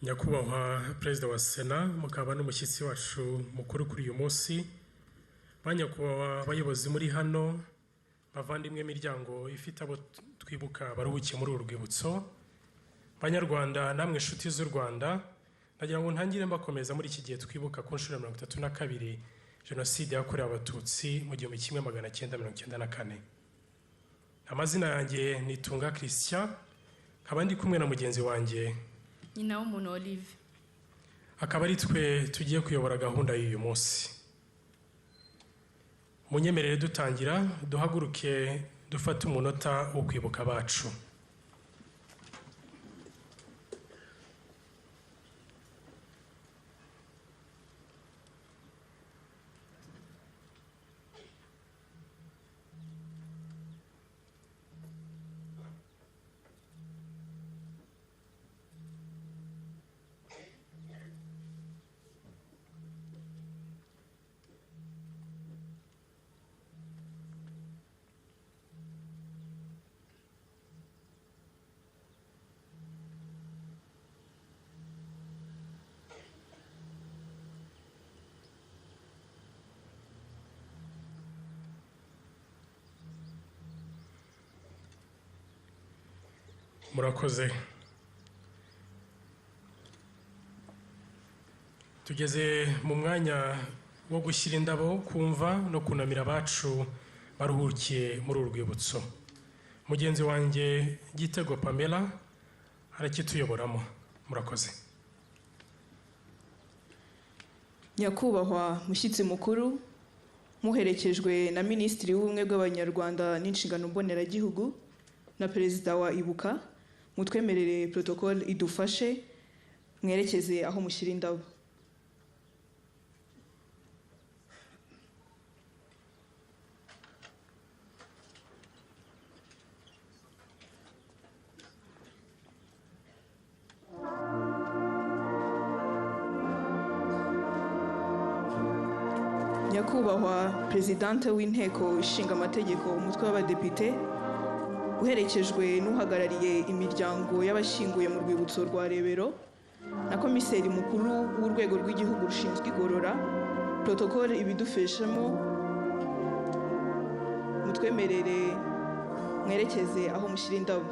Nyakubahwa Perezida wa Sena, mukaba n'umushyitsi wacu mukuru kuri uyu munsi, ba nyakubahwa abayobozi muri hano, bavandimwe imiryango ifite abo twibuka baruhukiye muri uru rwibutso, Banyarwanda namwe inshuti z'u Rwanda, nagira ngo ntangire mbakomeza muri iki gihe twibuka ku nshuro ya 32 Jenoside yakorewe Abatutsi mu 1994. Amazina yanjye ni Tunga Christian, nkaba ndi kumwe na mugenzi wanjye Nyina w'umuntu Olive. Akaba ari twe tugiye kuyobora gahunda y'uyu munsi. Munyemerere dutangira duhaguruke dufate umunota wo kwibuka abacu. Murakoze. Tugeze mu mwanya wo gushyira indabo kumva no kunamira abacu baruhukiye muri uru rwibutso. Mugenzi wanjye Gitego Pamela arakituyoboramo. Murakoze. Nyakubahwa mushyitsi mukuru, muherekejwe na Minisitiri w'Ubumwe bw'Abanyarwanda n'Inshingano Mboneragihugu na Perezida wa Ibuka, mutwemerere protocole idufashe mwerekeze aho mushyira indabo. Nyakubahwa Perezidante w'Inteko Ishinga Amategeko umutwe w'Abadepite, uherekejwe n'uhagarariye imiryango y'abashyinguye mu rwibutso rwa Rebero na komiseri mukuru w'urwego rw'igihugu rushinzwe igorora, protocole ibidufashemo, mutwemerere mwerekeze aho mushyira indabo.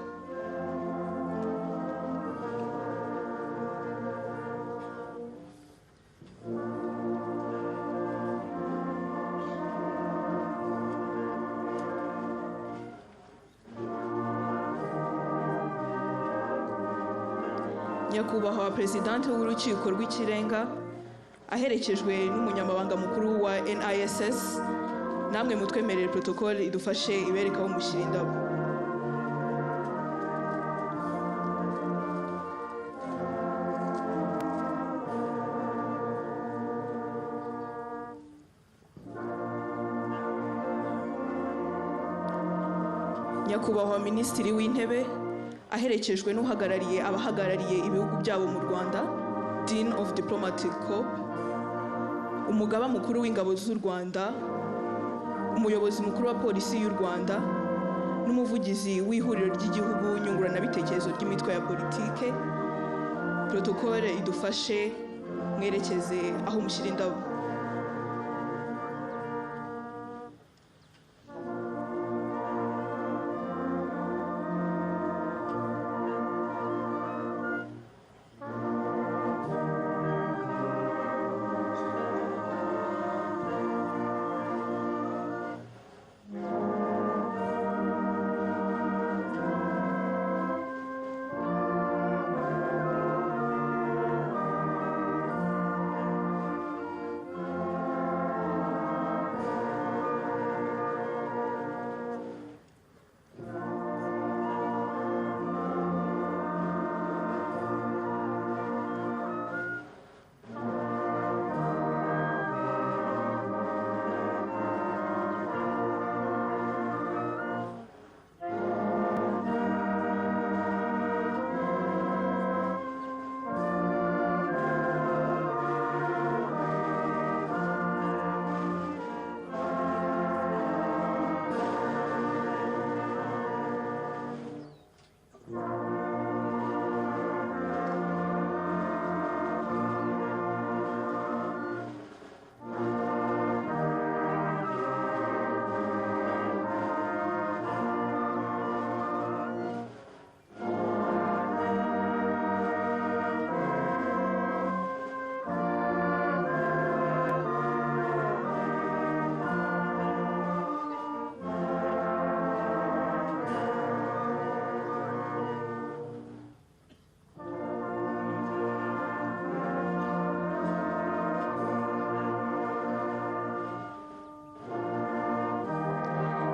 Nyakubahwa Perezidante w'Urukiko rw'Ikirenga, aherekejwe n'umunyamabanga mukuru wa NISS, namwe mutwemerere protocole idufashe ibereka aho mushyira indabo. Nyakubahwa Minisitiri w'Intebe, aherekejwe n'uhagarariye abahagarariye ibihugu byabo mu Rwanda, Dean of Diplomatic Corps, umugaba mukuru w'ingabo z'u Rwanda, umuyobozi mukuru wa polisi y'u Rwanda, n'umuvugizi w'ihuriro ry'igihugu nyunguranabitekerezo ry'imitwe ya politike, protocole idufashe mwerekeze aho mushyira indabo.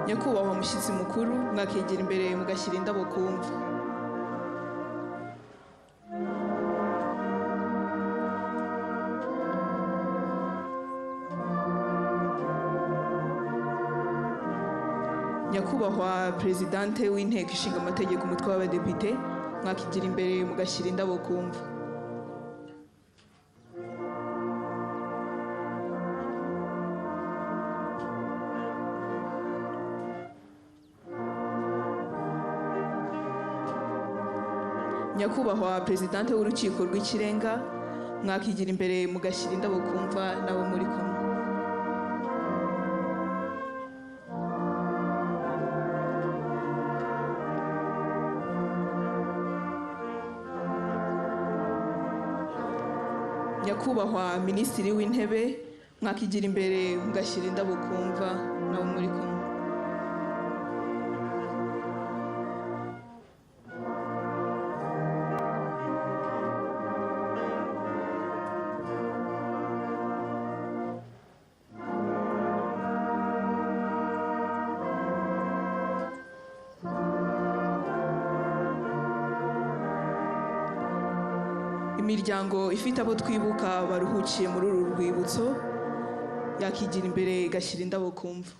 Nyakubahwa mushyitsi mukuru, mwakegera imbere mugashyira indabo ku mva. Nyakubahwa Perezidante w'Inteko Ishinga Amategeko umutwe w'Abadepite, mwakigira imbere mugashyira indabo ku mva. Nyakubahwa Perezidante w'Urukiko rw'Ikirenga, mwakigira imbere mugashyira indabo ku mva nabo muri kumwe. Nyakubahwa Minisitiri w'Intebe, mwakigira imbere mugashyira indabo ku mva nabo muri kumwe. Imiryango ifite abo twibuka baruhukiye muri uru rwibutso yakigira imbere igashyira indabo ku mva.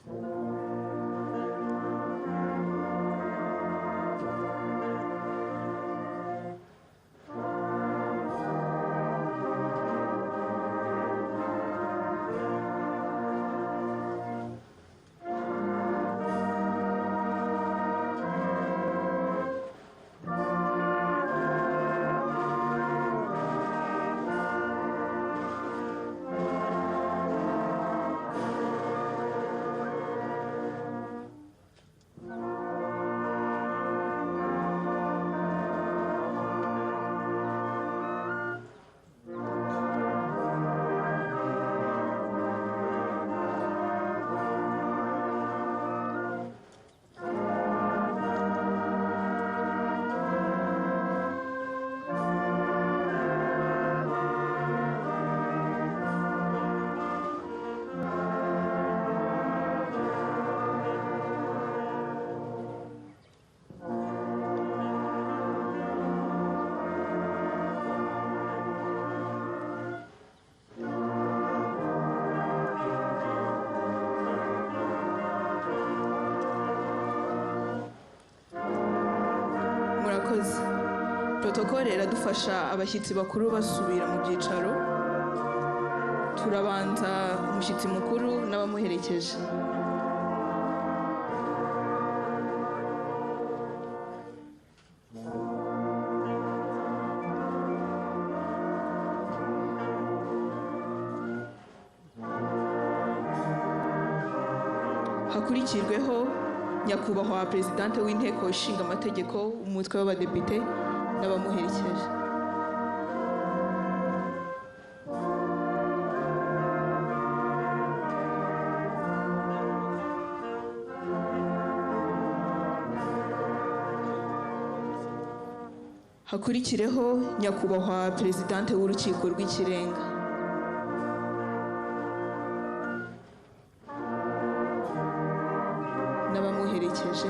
Murakoze. Protokole iradufasha abashyitsi bakuru basubira mu byicaro. Turabanza umushyitsi mukuru n'abamuherekeje. Hakurikirweho Nyakubahwa Perezidante w'Inteko Ishinga Amategeko umutwe w'Abadepite n'abamuherekeje. Hakurikireho Nyakubahwa Perezidante w'Urukiko rw'Ikirenga. N'abamuherekeje.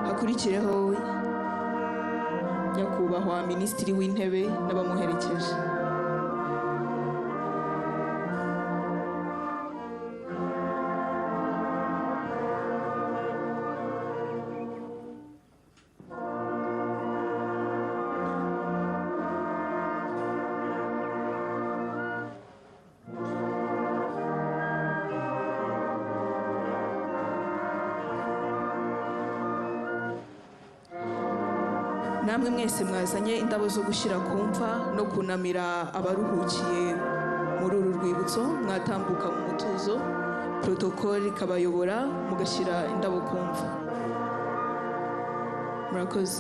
Hakurikireho Nyakubahwa Minisitiri w'Intebe n'abamuherekeje. Namwe mwese mwazanye indabo zo gushyira ku mva no kunamira abaruhukiye muri uru rwibutso, mwatambuka mu mutuzo, protokole ikabayobora mugashyira indabo ku mva. Murakoze.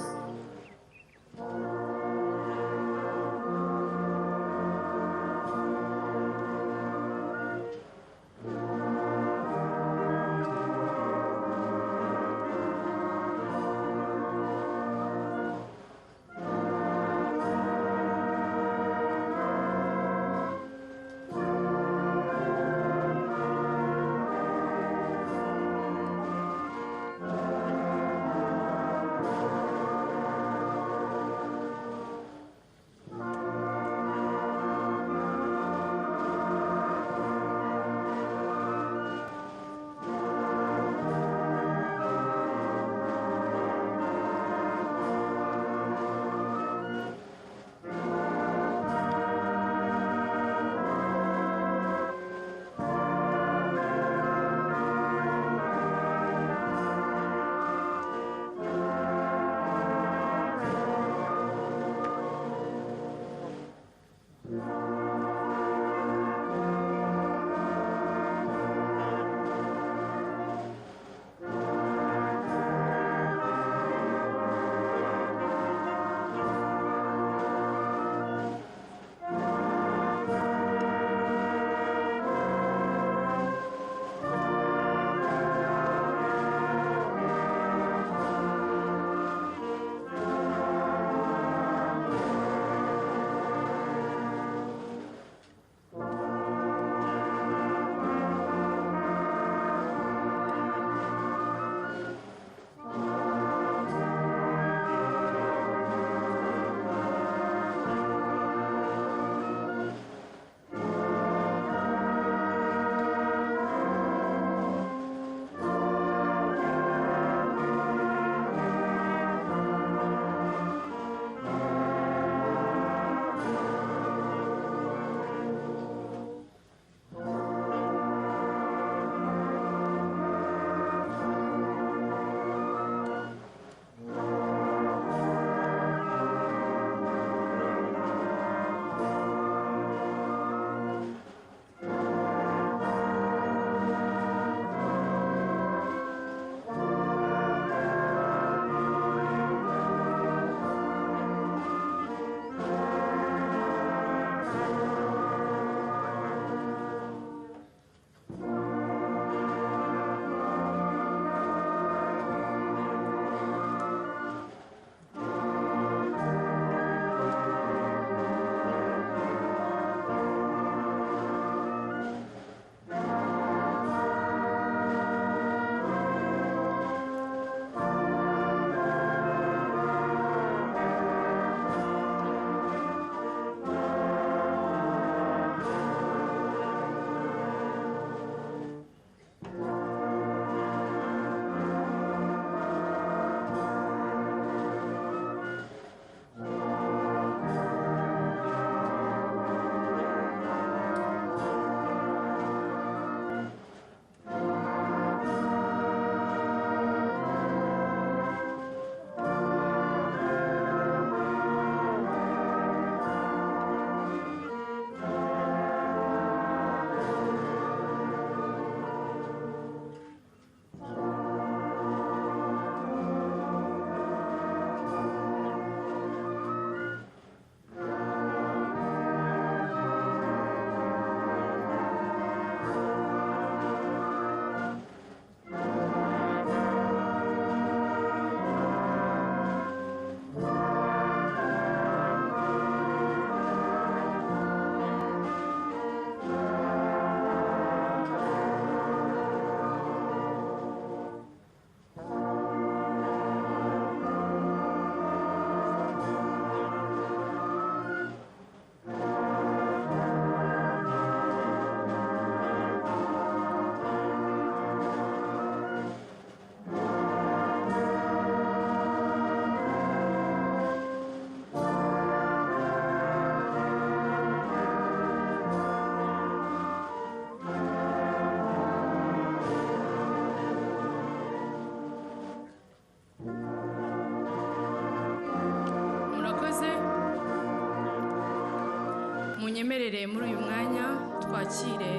Munyemerere muri uyu mwanya twakire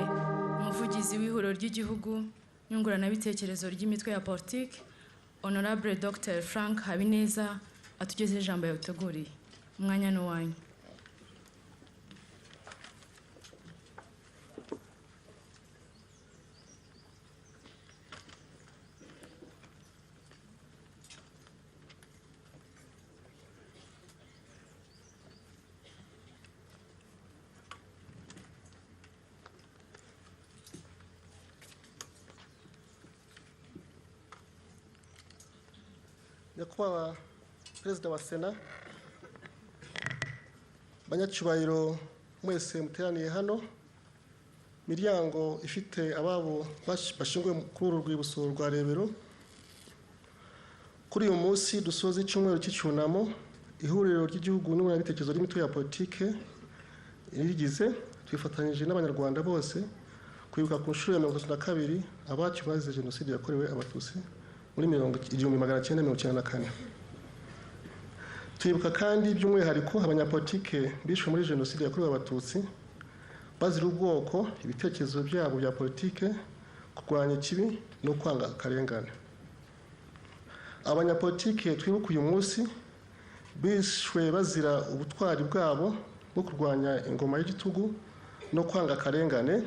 umuvugizi w'ihuriro ry'igihugu nyunguranabitekerezo ry'imitwe ya politiki, Honorable Dr Frank Habineza, atugezeho ijambo yaduteguriye. Umwanya ni uwanyu. Nyakubahwa Perezida wa Sena, banyacyubahiro mwese muteraniye hano, miryango ifite ababo bashyinguwe kuri uru rwibutso rwa Rebero, kuri uyu munsi dusoza icyumweru cy'icyunamo, ihuriro ry'igihugu nyunguranabitekerezo ry'imitwe ya politike rigize, twifatanyije n'Abanyarwanda bose kwibuka ku nshuro ya 32 abacu bazize Jenoside yakorewe Abatutsi muri 1994. Twibuka kandi by'umwihariko abanyapolitike bishwe muri Jenoside yakorewe Abatutsi bazira ubwoko, ibitekerezo byabo bya politike, kurwanya ikibi no kwanga akarengane. Abanyapolitike twibuka uyu munsi bishwe bazira ubutwari bwabo bwo kurwanya ingoma y'igitugu no kwanga akarengane.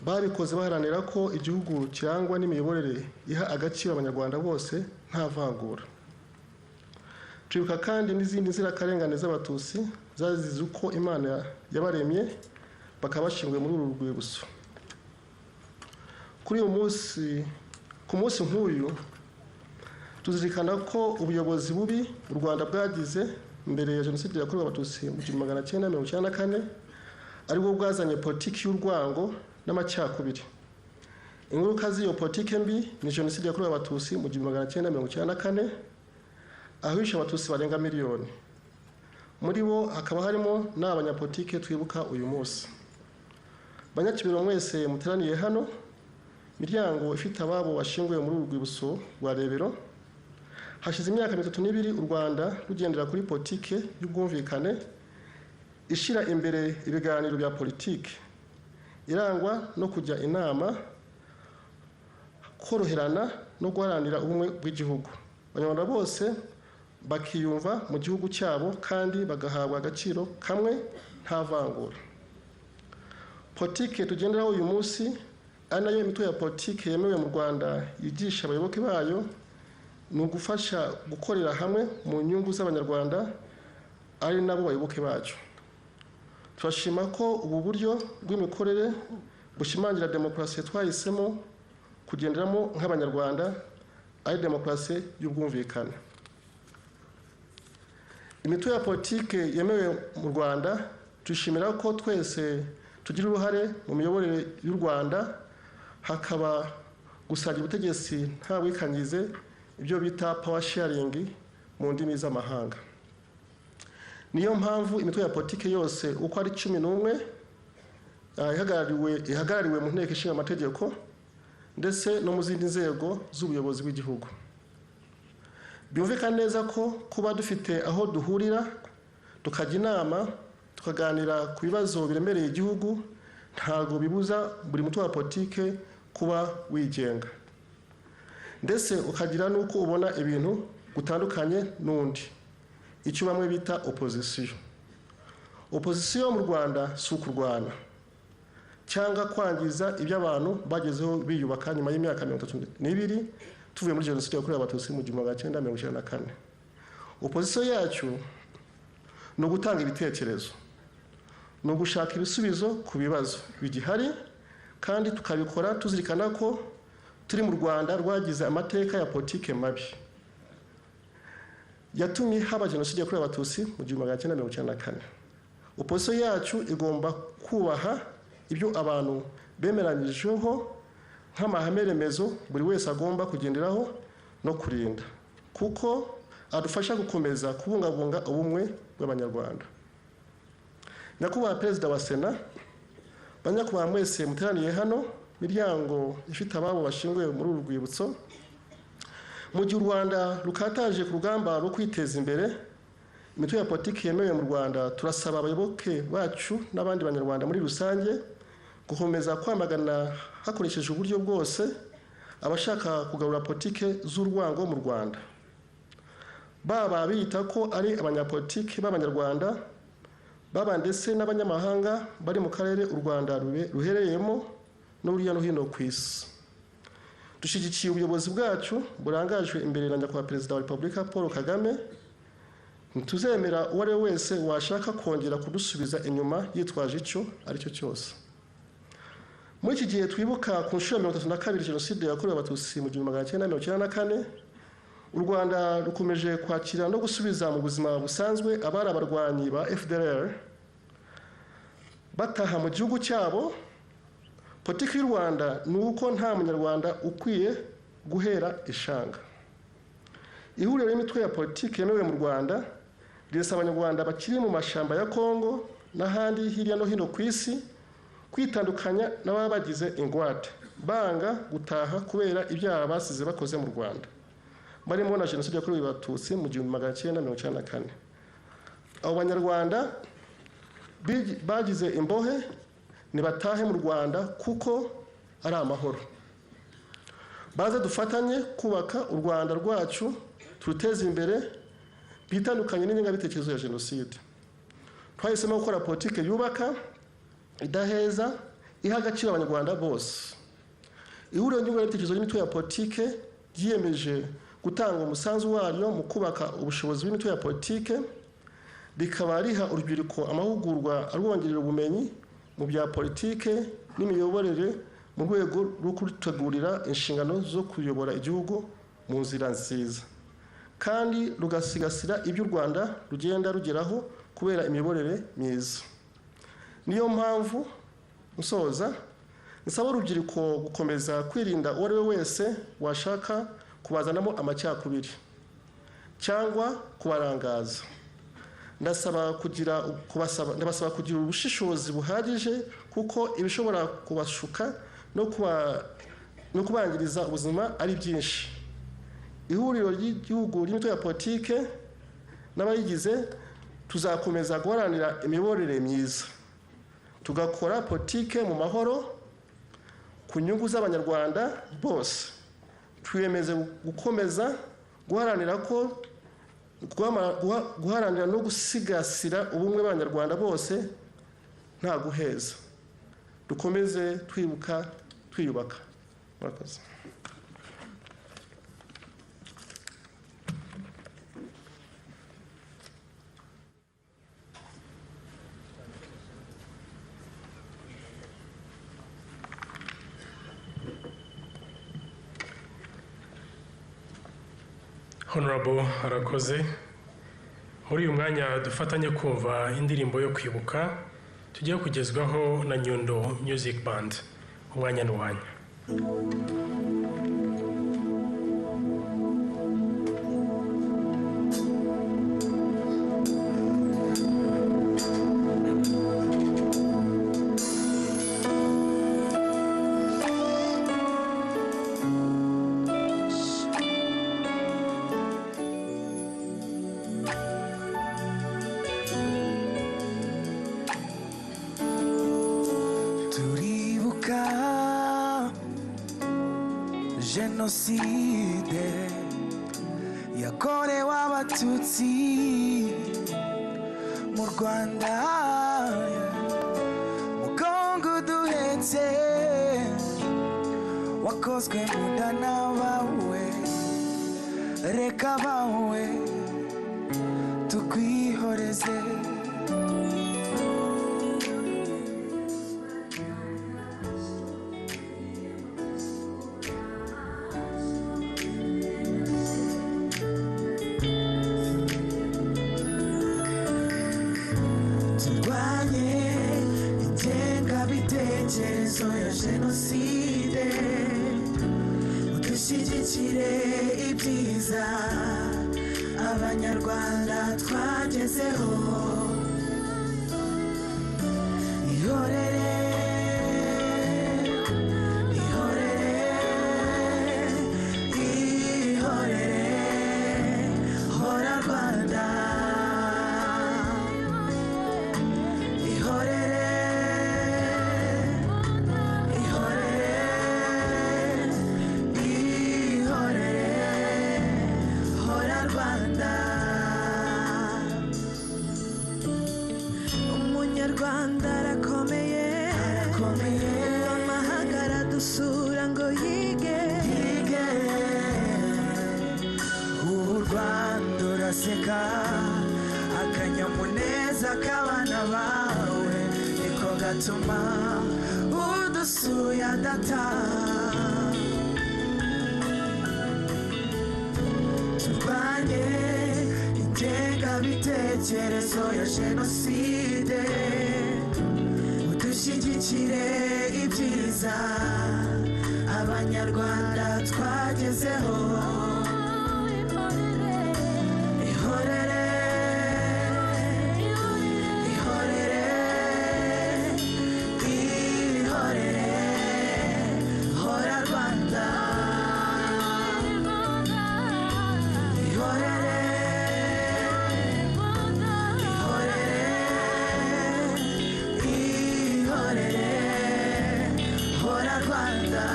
Babikoze baharanira ko igihugu kirangwa n'imiyoborere iha agaciro Abanyarwanda bose nta vangura. Twibuka kandi n'izindi nzirakarengane z'Abatutsi zazize uko Imana yabaremye, bakaba bashyinguwe muri uru rwibutso. Kuri uyu munsi, ku munsi nk'uyu, tuzirikana ko ubuyobozi bubi u Rwanda bwagize mbere ya Jenoside yakorewe Abatutsi mu 1994 aribwo bwazanye politiki y'urwango n'amacakubiri. Ingaruka z'iyo politiki mbi ni Jenoside yakorewe Abatutsi mu 1994, aho hishe Abatutsi barenga miliyoni. Muri bo hakaba harimo n'abanyapolitike twibuka uyu munsi. Banyakibiro mwese muteraniye hano, miryango ifite ababo bashyinguwe muri uru rwibutso rwa Rebero, hashize imyaka 32 u Rwanda rugendera kuri politike y'ubwumvikane ishyira imbere ibiganiro bya politike irangwa no kujya inama, koroherana no guharanira ubumwe bw'igihugu. Abanyarwanda bose bakiyumva mu gihugu cyabo kandi bagahabwa agaciro kamwe nta vangura. Politike tugenderaho uyu munsi, ari nayo imitwe ya politike yemewe mu Rwanda yigisha abayoboke bayo, ni ugufasha gukorera hamwe mu nyungu z'Abanyarwanda ari nabo bayoboke bacu. Turashima ko ubu buryo bw'imikorere bushimangira demokarasi twahisemo kugenderamo nk'Abanyarwanda, ari demokarasi y'ubwumvikane. Imitwe ya politike yemewe mu Rwanda, dushimira ko twese tugira uruhare mu miyoborere y'u Rwanda, hakaba gusangira ubutegetsi nta bwikanyize, ibyo bita power sharing mu ndimi z'amahanga. Niyo mpamvu imitwe ya politike yose uko ari 11 ihagarariwe mu nteko ishinga amategeko ndetse no mu zindi nzego z'ubuyobozi bw'igihugu. Byumvikana neza ko kuba dufite aho duhurira, tukajya inama, tukaganira ku bibazo biremereye igihugu, ntabwo bibuza buri mutwe wa politike kuba wigenga, ndetse ukagira n'uko ubona ibintu gutandukanye n'undi, icyo bamwe bita opozisiyo. Opozisiyo mu Rwanda si ukurwana cyangwa kwangiza ibyo abantu bagezeho biyubaka nyuma y'imyaka 32 tuvuye muri Jenoside yakorewe Abatutsi mu 1994. Opozisiyo yacu ni ugutanga ibitekerezo, ni ugushaka ibisubizo ku bibazo bigihari, kandi tukabikora tuzirikana ko turi mu Rwanda rwagize amateka ya politike mabi yatumye haba Jenoside yakorewe Abatutsi mu 1994. Opozisiyo yacu igomba kubaha ibyo abantu bemeranyijeho nk'amahame remezo buri wese agomba kugenderaho no kurinda, kuko adufasha gukomeza kubungabunga ubumwe bw'Abanyarwanda. Nyakubahwa Perezida wa Sena, banyakubahwa mwese muteraniye hano, miryango ifite ababo bashyinguwe muri uru rwibutso, mu gihe u Rwanda rukataje ku rugamba rwo kwiteza imbere, Imitwe ya politiki yemewe mu Rwanda, turasaba abayoboke bacu n'abandi banyarwanda muri rusange gukomeza kwamagana hakoreshejwe uburyo bwose abashaka kugarura politiki z'urwango mu Rwanda, baba biyita ko ari abanyapolitiki b'abanyarwanda, baba ndetse n'abanyamahanga bari mu karere u Rwanda ruherereyemo no hirya no hino ku isi. Dushyigikiye ubuyobozi bwacu burangajwe imbere na Nyakubahwa Perezida wa Repubulika Paul Kagame. Ntituzemera uwo ari we wese washaka kongera kudusubiza inyuma yitwaje icyo ari cyo cyose. Muri iki gihe twibuka ku nshuro ya 32 Jenoside yakorewe Abatutsi mu 1994, u Rwanda rukomeje kwakira no gusubiza mu buzima busanzwe abari abarwanyi ba FDLR bataha mu gihugu cyabo. Politiki y'u Rwanda ni uko nta munyarwanda ukwiye guhera ishanga. Ihuriro ry'imitwe ya politiki yemewe mu Rwanda rirasaba abanyarwanda bakiri mu mashyamba ya Kongo n'ahandi hirya no hino ku isi kwitandukanya n'ababa bagize ingwate banga gutaha kubera ibyaha basize bakoze mu Rwanda, barimo na Jenoside yakorewe Abatutsi mu 1994. Abo banyarwanda bagize imbohe nibatahe mu Rwanda kuko ari amahoro. Baze dufatanye kubaka u Rwanda rwacu, turuteze imbere, bitandukanye n'ingengabitekerezo ya Jenoside. Twahisemo gukora politiki yubaka, idaheza, iha agaciro abanyarwanda bose. Ihuriro nyunguranabitekerezo ry'imitwe ya politiki ryiyemeje gutanga umusanzu waryo mu kubaka ubushobozi bw'imitwe ya politiki, rikaba riha urubyiruko amahugurwa arwongerera ubumenyi mu bya politiki n'imiyoborere mu rwego rwo kurutegurira inshingano zo kuyobora igihugu mu nzira nziza, kandi rugasigasira ibyo u Rwanda rugenda rugeraho kubera imiyoborere myiza. Niyo mpamvu nsoza nsaba urubyiruko gukomeza kwirinda uwo ari we wese washaka kubazanamo amacakubiri cyangwa kubarangaza. Ndabasaba kugira ubushishozi buhagije kuko ibishobora kubashuka no kubangiriza ubuzima ari byinshi. Ihuriro ry'igihugu ry'imitwe ya politiki n'abayigize tuzakomeza guharanira imiyoborere myiza, tugakora politiki mu mahoro ku nyungu z'abanyarwanda bose. Twiyemeze gukomeza guharanira guharanira no gusigasira ubumwe bw'abanyarwanda bose nta guheza. Dukomeze twibuka twiyubaka. Murakoze. Honorable arakoze. Muri uyu mwanya dufatanye kumva indirimbo yo kwibuka tugiye kugezwaho na Nyundo Music Band. Umwanya ni uwanyu. Turibuka Jenoside yakorewe Abatutsi mu Rwanda, mugongo duhetse wakozwe mu nda n'abawe, reka bawe tukwihoreze. Turwanye ingengabitekerezo ya Jenoside, dushyigikire ibyiza Abanyarwanda twagezeho. Ihorere, ihorere, ihorere, hora Rwanda. Rwanda arakomeye, arakomeye. Amahanga aradusura ngo yige, yige. Ubu Rwanda uraseka, akanyamuneza k'abana bawe niko gatuma udusuye adataha. Turwanye ingengabitekerezo ya jenoside, udushyigikire ibyiza Abanyarwanda twagezeho. Ihorere, ihorere, ihorere, hora Rwanda. Ihorere, ihorere, ihorere, hora Rwanda.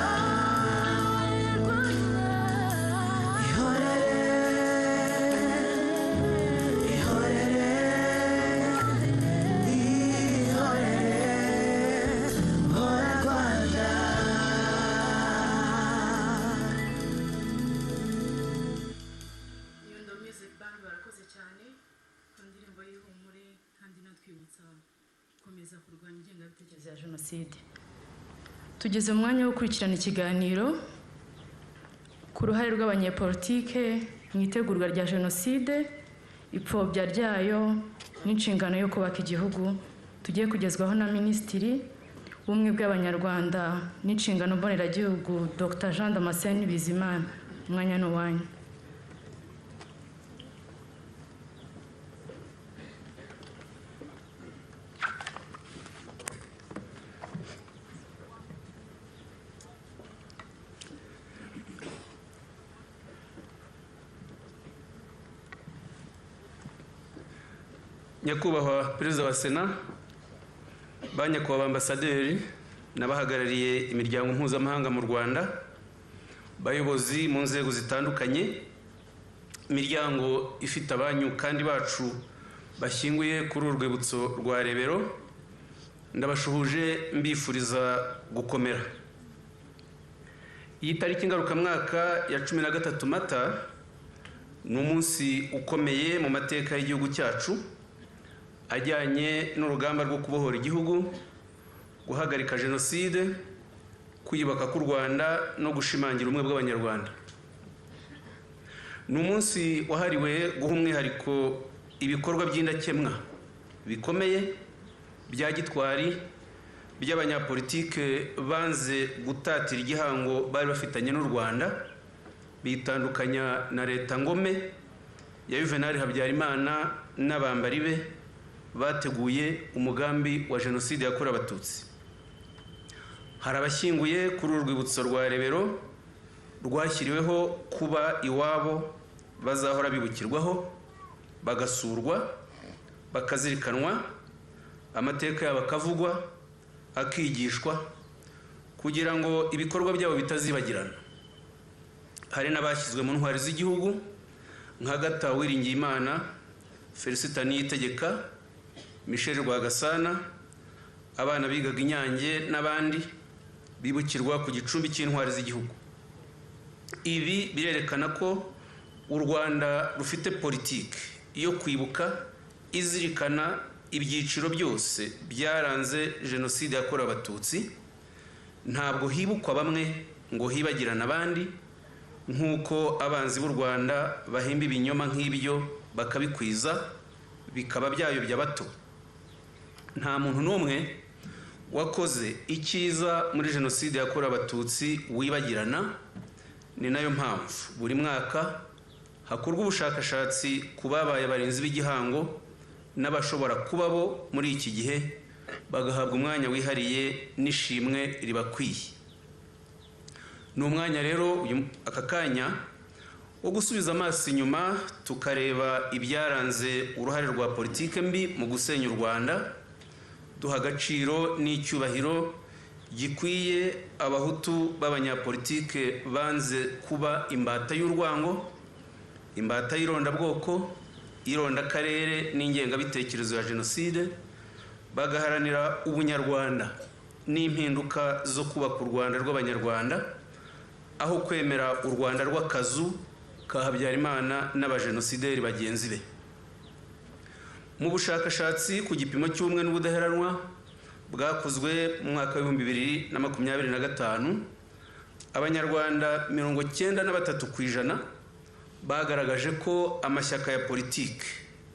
Ihorere, ihorere, ihorere, hora Rwanda. Nyundo Music Band barakoze cyane ku ndirimbo y'ihumure kandi inatwibutsa gukomeza kurwanya ingengabitekerezo ya jenoside. Tugeze mu mwanya wo gukurikirana ikiganiro ku ruhare rw'abanyepolitike mu itegurwa rya jenoside, ipfobya ryayo n'inshingano yo kubaka igihugu, tugiye kugezwaho na Minisitiri w'Ubumwe bw'Abanyarwanda n'inshingano mboneragihugu, Dr Jean Damascene Bizimana. Umwanya ni uwanyu. Nyakubahwa Perezida wa Sena, ba nyakubahwa ambasaderi n'abahagarariye imiryango mpuzamahanga mu Rwanda, bayobozi mu nzego zitandukanye, imiryango ifite abanyu kandi bacu bashyinguye kuri uru rwibutso rwa Rebero, ndabashuhuje mbifuriza gukomera. Iyi tariki ngarukamwaka ya 13 Mata ni umunsi ukomeye mu mateka y'igihugu cyacu, ajyanye n'urugamba rwo kubohora igihugu, guhagarika jenoside, kwiyubaka k'u Rwanda no gushimangira ubumwe bw'Abanyarwanda. Ni umunsi wahariwe guha umwihariko ibikorwa by'indakemwa bikomeye bya gitwari by'abanyapolitike banze gutatira igihango bari bafitanye n'u Rwanda, bitandukanya na leta ngome ya Juvenal Habyarimana n'abambari be bateguye umugambi wa jenoside yakorewe Abatutsi. Hari abashyinguye kuri uru rwibutso rwa Rebero rwashyiriweho kuba iwabo bazahora bibukirwaho, bagasurwa, bakazirikanwa, amateka yabo akavugwa, akigishwa, kugira ngo ibikorwa byabo bitazibagirana. Hari n'abashyizwe mu ntwari z'igihugu nka Gata Uwiringiyimana, Felicita Niyitegeka, Michel Rwagasana, abana bigaga Inyange n'abandi bibukirwa ku gicumbi cy'intwari z'igihugu. Ibi birerekana ko u Rwanda rufite politiki yo kwibuka izirikana ibyiciro byose byaranze jenoside yakorewe Abatutsi. Ntabwo hibukwa bamwe ngo hibagirane abandi, nk'uko abanzi b'u Rwanda bahimba ibinyoma nk'ibyo bakabikwiza, bikaba byayobya bato. Nta muntu n'umwe wakoze icyiza muri jenoside yakorewe Abatutsi wibagirana. Ni nayo mpamvu buri mwaka hakorwa ubushakashatsi ku babaye abarinzi b'igihango n'abashobora kuba bo muri iki gihe, bagahabwa umwanya wihariye n'ishimwe ribakwiye. Ni umwanya rero aka kanya wo gusubiza amaso inyuma tukareba ibyaranze uruhare rwa politike mbi mu gusenya u Rwanda, duha agaciro n'icyubahiro gikwiye abahutu b'abanyapolitike banze kuba imbata y'urwango, imbata y'irondabwoko, irondakarere n'ingengabitekerezo ya jenoside, Bagaharanira ubunyarwanda n'impinduka zo kubaka u Rwanda rw'Abanyarwanda, aho kwemera u Rwanda rw'akazu ka Habyarimana n'abajenosideri bagenzi be. Mu bushakashatsi ku gipimo cy'ubumwe n'ubudaheranwa bwakozwe mu mwaka wa 2025, Abanyarwanda 93% bagaragaje ko amashyaka ya politiki,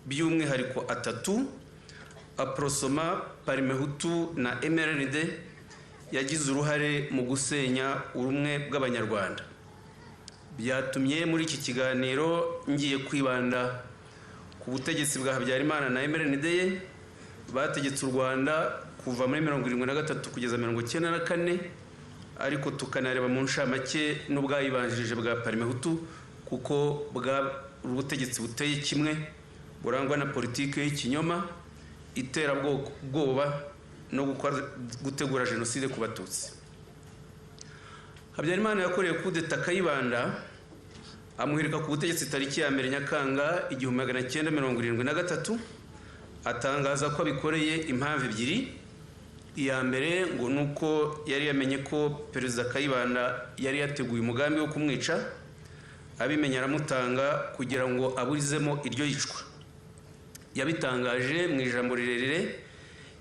by'umwihariko atatu, Aprosoma, Parmehutu na MRND, yagize uruhare mu gusenya ubumwe bw'Abanyarwanda. Byatumye muri iki kiganiro ngiye kwibanda ku butegetsi bwa Habyarimana na MRND ye, bategetse u Rwanda kuva muri 73 kugeza 94, ariko tukanareba mu nshamake n'ubwayibanjirije bwa Parmehutu, kuko bwa ubutegetsi buteye kimwe, burangwa na politiki y'ikinyoma, iterabwoba no gutegura jenoside ku Batutsi. Habyarimana yakoreye kudeta Kayibanda, amuhirika ku butegetsi tariki ya 1 Nyakanga 1973, atangaza ko abikoreye impamvu ebyiri. Iya mbere ngo ni uko yari yamenye ko Perezida Kayibanda yari yateguye umugambi wo kumwica, abimenya aramutanga kugira ngo aburizemo iryo yicwa. Yabitangaje mu ijambo rirerire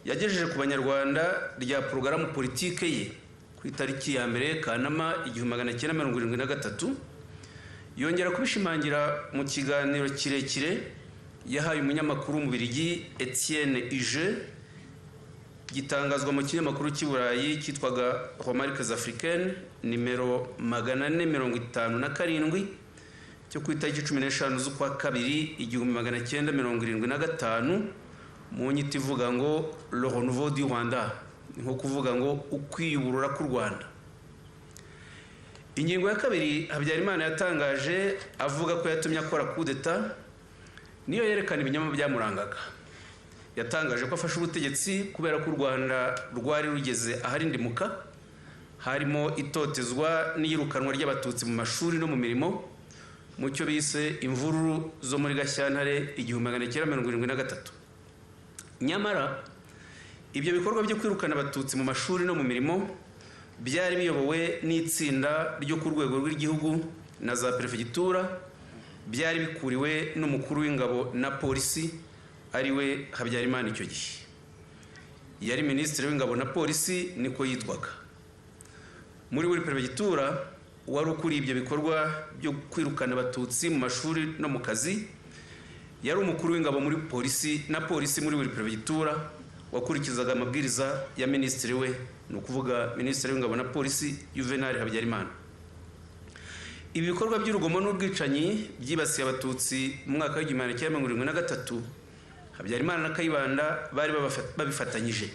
yagejeje ku Banyarwanda rya porogaramu politike ye ku itariki ya 1 Kanama 1973, yongera kubishimangira mu kiganiro kirekire yahaye umunyamakuru w'Umubirigi Etienne Ije, gitangazwa mu kinyamakuru cy'i Burayi cyitwaga Remarques Africaines nimero 457 cyo ku itariki 15 z'ukwa kabiri 1975, mu nyito ivuga ngo "Le renouveau du Rwanda", ni nko kuvuga ngo ukwiyuburura k'u Rwanda. Ingingo ya kabiri Habyarimana yatangaje avuga ko yatumye akora kudeta niyo yerekana ibinyoma byamurangaga. Yatangaje ko afashe ubutegetsi kubera ko u Rwanda rwari rugeze aharindimuka, harimo itotezwa n'iyirukanwa ry'Abatutsi mu mashuri no mu mirimo, mu cyo bise imvururu zo muri Gashyantare 1973. Nyamara ibyo bikorwa byo kwirukana Abatutsi mu mashuri no mu mirimo byari biyobowe n'itsinda ryo ku rwego rw'igihugu na za perefegitura, byari bikuriwe n'umukuru w'ingabo na polisi, ari we Habyarimana. Icyo gihe yari minisitiri w'ingabo na polisi, niko yitwaga. Muri buri perefegitura, wari ukuriye ibyo bikorwa byo kwirukana Abatutsi mu mashuri no mu kazi yari umukuru w'ingabo muri polisi na polisi muri buri perefegitura, wakurikizaga amabwiriza ya minisitiri we, ni ukuvuga minisitiri w'ingabo na polisi Juvenal Habyarimana. Ibi bikorwa by'urugomo n'ubwicanyi byibasiye Abatutsi mu mwaka wa 1973, Habyarimana na Kayibanda bari babifatanyije.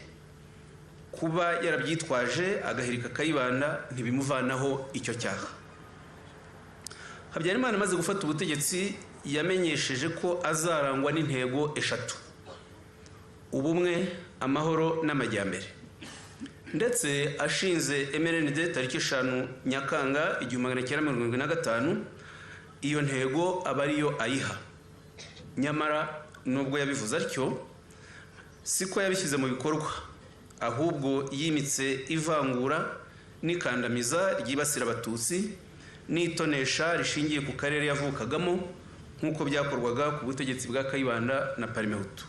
Kuba yarabyitwaje agahirika Kayibanda ntibimuvanaho icyo cyaha. Habyarimana amaze gufata ubutegetsi yamenyesheje ko azarangwa n'intego eshatu: ubumwe, amahoro n'amajyambere. Ndetse ashinze MRND tariki 5 Nyakanga 1975, iyo ntego aba ariyo ayiha. Nyamara nubwo yabivuze atyo, siko yabishyize mu bikorwa, ahubwo yimitse ivangura n'ikandamiza ryibasira Abatutsi n'itonesha rishingiye ku karere yavukagamo, nk'uko byakorwaga ku butegetsi bwa Kayibanda na Parmehutu.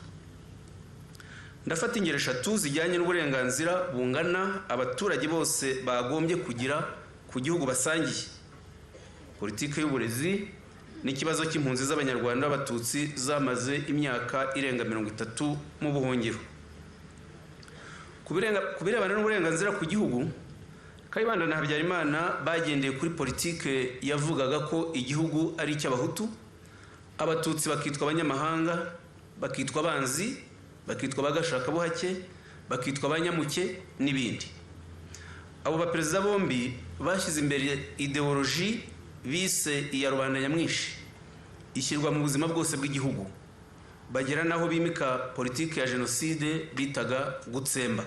Ndafata ingero eshatu zijyanye n'uburenganzira bungana abaturage bose bagombye kugira ku gihugu basangiye, politiki y'uburezi n'ikibazo cy'impunzi z'Abanyarwanda b'Abatutsi zamaze imyaka irenga 30 mu buhungiro. Ku birebana n'uburenganzira ku gihugu, Kayibanda na Habyarimana bagendeye kuri politike yavugaga ko igihugu ari icy'Abahutu, Abatutsi bakitwa abanyamahanga, bakitwa abanzi, bakitwa abagashakabuhake, bakitwa abanyamuke n'ibindi. Abo baperezida bombi bashyize imbere ideoloji bise iya rubanda nyamwinshi, ishyirwa mu buzima bwose bw'igihugu, bagera n'aho bimika politiki ya jenoside bitaga gutsemba.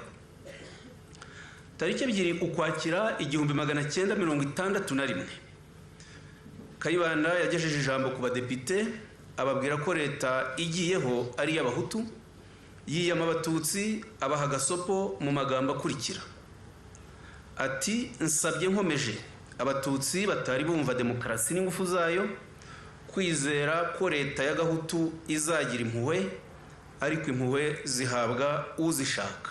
Tariki 2 Ukwakira 1961, Kayibanda yagejeje ijambo ku badepite, ababwira ko leta igiyeho ari iy'Abahutu. Yiyama Abatutsi, abaha agasopo mu magambo akurikira, ati: "Nsabye nkomeje Abatutsi batari bumva demokarasi n'ingufu zayo kwizera ko leta y'Agahutu izagira impuhwe, ariko impuhwe zihabwa uzishaka."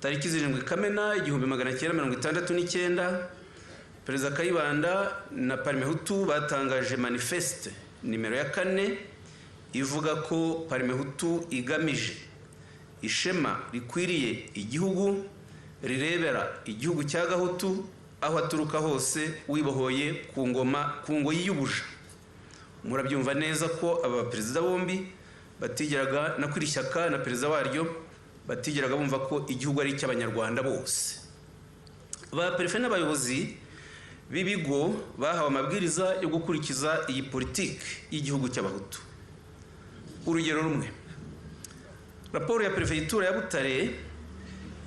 Tariki 7 Kamena 1969, Perezida Kayibanda na Parmehutu batangaje manifeste nimero ya 4, ivuga ko Parmehutu igamije ishema rikwiriye igihugu, rirebera igihugu cya Gahutu aho aturuka hose wibohoye ku ngoma, ku ngoyi y'ubuja. Murabyumva neza ko aba baperezida bombi batigeraga, na kwiri shyaka na perezida waryo, batigeraga bumva ko igihugu ari icy'Abanyarwanda bose. Ba perefe n'abayobozi b'ibigo bahawe amabwiriza yo gukurikiza iyi politiki y'igihugu cy'Abahutu. Urugero rumwe, raporo ya perefegitura ya Butare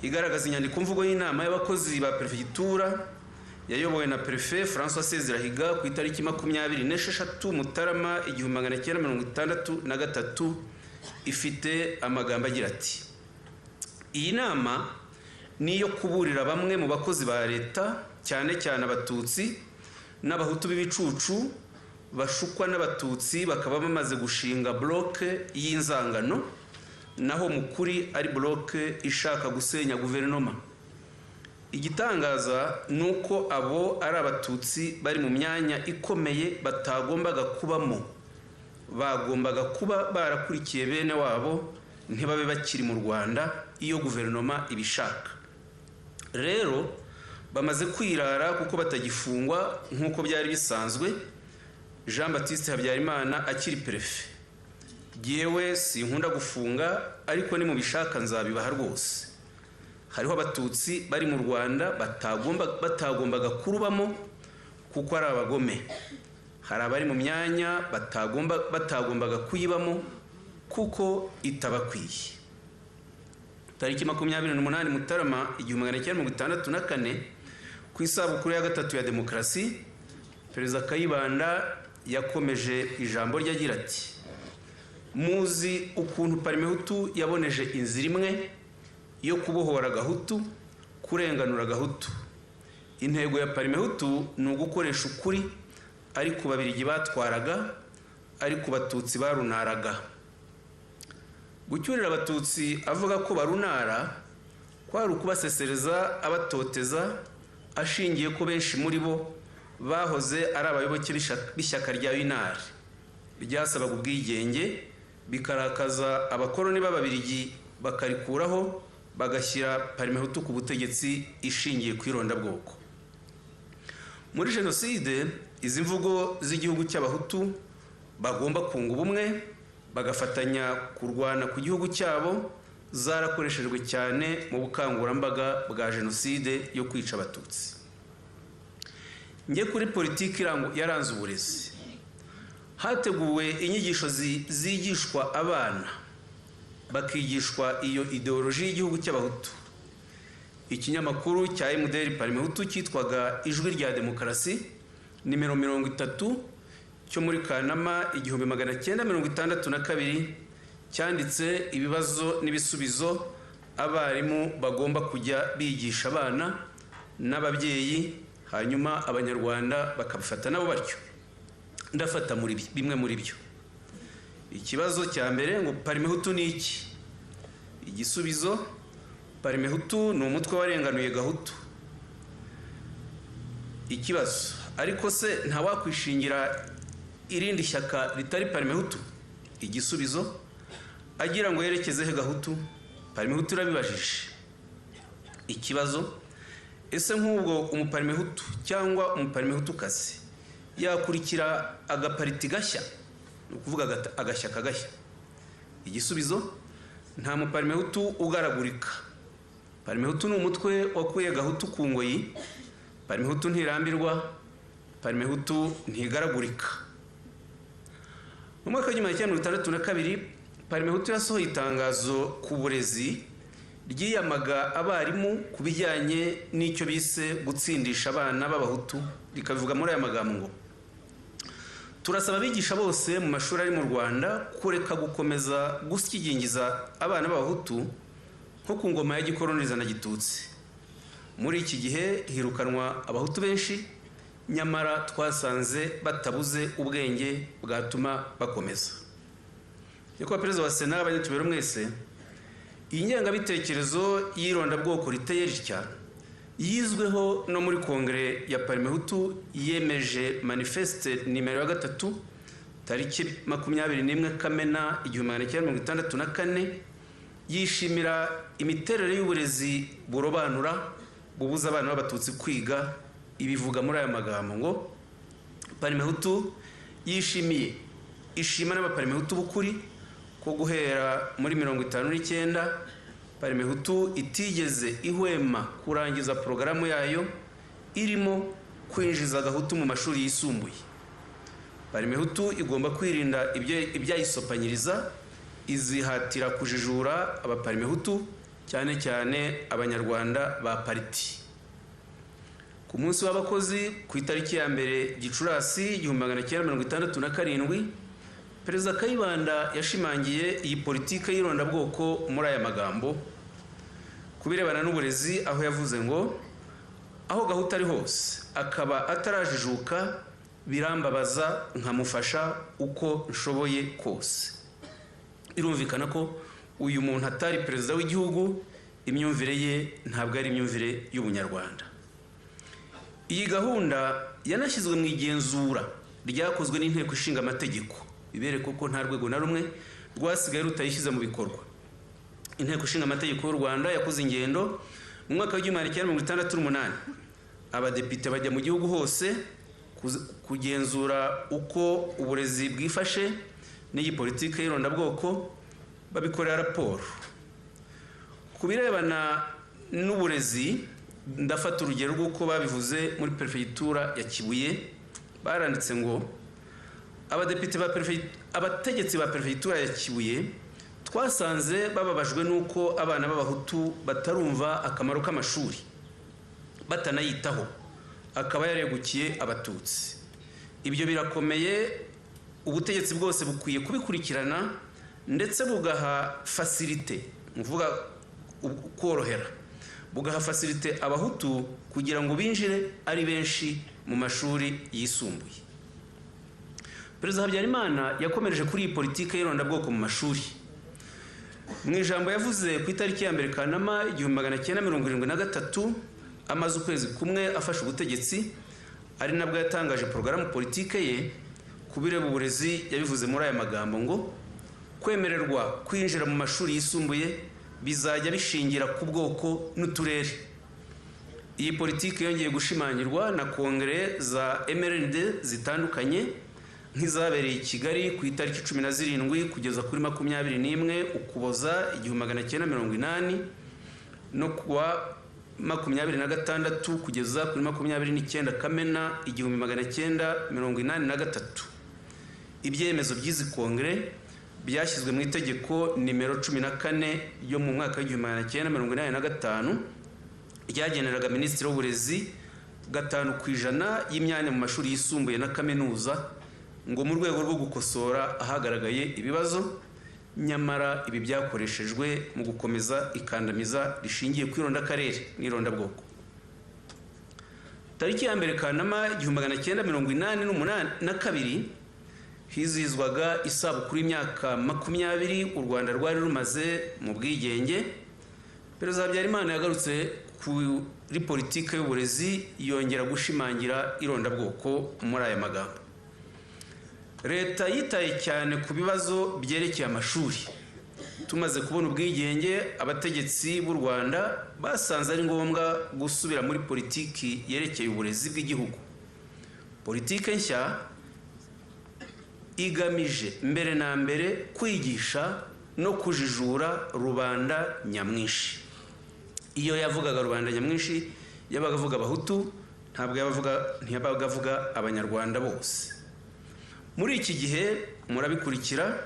igaragaza inyandiko mvugo y'inama y'abakozi ba perefegitura yayobowe na perefe François Sezirahiga ku itariki 26 Mutarama 1963, ifite amagambo agira ati: "Iyi nama ni iyo kuburira bamwe mu bakozi ba leta, cyane cyane Abatutsi n'Abahutu b'ibicucu bashukwa n'Abatutsi bakaba bamaze gushinga bloke y'inzangano, naho mu kuri ari bloke ishaka gusenya guverinoma. Igitangaza ni uko abo ari Abatutsi bari mu myanya ikomeye batagombaga kubamo, bagombaga kuba barakurikiye bene wabo ntibabe bakiri mu Rwanda iyo guverinoma ibishaka. Rero bamaze kwirara kuko batagifungwa nk'uko byari bisanzwe Jean Baptiste Habyarimana akiri perefe. Yewe sinkunda gufunga, ariko nimubishaka nzabibaha rwose. Hariho Abatutsi bari mu Rwanda batagombaga kurubamo kuko ari abagome. Hari abari mu myanya batagombaga kuyibamo kuko itabakwiye." Tariki 28 Mutarama 1964, ku isabukuru ya 3 ya demokarasi, Perezida Kayibanda yakomeje ijambo rye agira ati: "Muzi ukuntu Parmehutu yaboneje inzira imwe yo kubohora Gahutu, kurenganura Gahutu. Intego ya Parmehutu ni ugukoresha ukuri, ariko Babirigi batwaraga, ariko Batutsi barunaraga." Gucyurira Abatutsi avuga ko barunara kwari ukubasesereza, abatoteza, ashingiye ko benshi muri bo bahoze ari abayoboke b'ishyaka rya UNAR ryasabaga ubwigenge, bikarakaza abakoloni b'Ababirigi bakarikuraho, bagashyira Parmehutu ku butegetsi ishingiye ku irondabwoko. Muri jenoside, izi mvugo z'igihugu cy'Abahutu bagomba kunga ubumwe bagafatanya kurwana ku gihugu cyabo zarakoreshejwe cyane mu bukangurambaga bwa jenoside yo kwica Abatutsi. Njye kuri politiki yaranze uburezi, hateguwe inyigisho zigishwa abana, bakigishwa iyo ideoloji y'igihugu cy'Abahutu. Ikinyamakuru cya MDR Parmehutu cyitwaga Ijwi rya Demokarasi nimero 30 cyo muri Kanama 1962 cyanditse ibibazo n'ibisubizo abarimu bagomba kujya bigisha abana n'ababyeyi, hanyuma Abanyarwanda bakabifata nabo batyo. Ndafata muri bimwe muri byo. Ikibazo cya mbere ngo Parmehutu ni iki? Igisubizo: Parmehutu ni umutwe warenganuye Gahutu. Ikibazo: ariko se ntawakwishingira irindi shyaka ritari Parmehutu? Igisubizo: agira ngo yerekeze he Gahutu? Parmehutu irabibajije. Ikibazo: ese nk'ubwo umuparmehutu cyangwa umuparmehutukazi yakurikira agapariti gashya, ni ukuvuga agashyaka gashya? Igisubizo: nta muparmehutu ugaragurika. Parmehutu ni umutwe wakuye Gahutu ku ngoyi. Parmehutu ntirambirwa, Parmehutu ntigaragurika. Mu mwaka w'1962 Parmehutu yasohoye itangazo ku burezi ryiyamaga abarimu ku bijyanye n'icyo bise gutsindisha abana b'Abahutu, rikabivuga muri aya magambo ngo: Turasaba abigisha bose mu mashuri ari mu Rwanda kureka gukomeza gusyigingiza abana b'Abahutu nko ku ngoma ya gikoloniza na gitutsi. Muri iki gihe hirukanwa Abahutu benshi, nyamara twasanze batabuze ubwenge bwatuma bakomeza. Nyakubahwa Perezida wa Sena, abanyatubero mwese, iyi ngengabitekerezo y'irondabwoko riteye ritya yizweho no muri Kongere ya Parmehutu yemeje manifeste nimero ya 3 tariki 21 Kamena 1964, yishimira imiterere y'uburezi burobanura bubuza abana b'Abatutsi kwiga. Ibivuga muri aya magambo ngo: Parmehutu yishimiye ishima n'Abaparmehutu b'ukuri ko guhera muri 59 Parmehutu itigeze ihwema kurangiza porogaramu yayo irimo kwinjiza Agahutu mu mashuri yisumbuye. Parmehutu igomba kwirinda ibyayisopanyiriza, izihatira kujijura Abaparmehutu, cyane cyane Abanyarwanda ba pariti. Ku munsi w'abakozi ku itariki ya 1 Gicurasi 1967, Perezida Kayibanda yashimangiye iyi politike y'irondabwoko muri aya magambo ku birebana n'uburezi, aho yavuze ngo: aho Gahutu ari hose akaba atarajijuka birambabaza, nkamufasha uko nshoboye kose. Birumvikana ko uyu muntu atari perezida w'igihugu, imyumvire ye ntabwo ari imyumvire y'ubunyarwanda. Iyi gahunda yanashyizwe mu igenzura ryakozwe n'Inteko Ishinga Amategeko, bibereka ko nta rwego na rumwe rwasigaye rutayishyize mu bikorwa. Inteko Ishinga Amategeko y'u Rwanda yakoze ingendo mu mwaka wa 1968, abadepite bajya mu gihugu hose kugenzura uko uburezi bwifashe n'iyi politike y'irondabwoko, babikorera raporo. Ku birebana n'uburezi, ndafata urugero rw'uko babivuze muri perefegitura ya Kibuye. Baranditse ngo: abadepite ba abategetsi ba perefegitura ya Kibuye twasanze bababajwe n'uko abana b'Abahutu batarumva akamaro k'amashuri, batanayitaho, akaba yaregukiye Abatutsi. Ibyo birakomeye, ubutegetsi bwose bukwiye kubikurikirana ndetse bugaha facilité, mvuga korohera, bugaha facilité Abahutu kugira ngo binjire ari benshi mu mashuri yisumbuye. Perezida Habyarimana yakomereje kuri iyi politike y'irondabwoko mu mashuri. Mu ijambo yavuze ku itariki ya 1 Kanama 1973, amaze ukwezi kumwe afashe ubutegetsi, ari nabwo yatangaje porogaramu politike ye ku bireba uburezi, yabivuze muri aya magambo ngo: kwemererwa kwinjira mu mashuri yisumbuye bizajya bishingira ku bwoko n'uturere. Iyi politiki yongeye gushimangirwa na kongere za MRND zitandukanye, nk'izabereye i Kigali ku itariki 17 kugeza kuri 21 Ukuboza 1980, no kuwa 26 kugeza kuri 29 Kamena 1983. Ibyemezo by'izi kongere byashyizwe mu itegeko nimero 14 ryo mu mwaka wa 1985 ryageneraga Minisitiri w'Uburezi 5% y'imyanya mu mashuri yisumbuye na kaminuza, ngo mu rwego rwo gukosora ahagaragaye ibibazo. Nyamara ibi byakoreshejwe mu gukomeza ikandamiza rishingiye ku irondakarere n'irondabwoko. Tariki ya 1 Kanama 1982 hizihizwaga isabukuru y'imyaka 20 u Rwanda rwari rumaze mu bwigenge. Perezida Habyarimana yagarutse kuri politike y'uburezi, yongera gushimangira irondabwoko muri aya magambo: leta yitaye cyane ku bibazo byerekeye amashuri. Tumaze kubona ubwigenge, abategetsi b'u Rwanda basanze ari ngombwa gusubira muri politiki yerekeye uburezi bw'igihugu. Politike nshya igamije mbere na mbere kwigisha no kujijura rubanda nyamwinshi. Iyo yavugaga rubanda nyamwinshi yabaga avuga Abahutu, ntabwo ntiyabaga avuga Abanyarwanda bose. Muri iki gihe murabikurikira,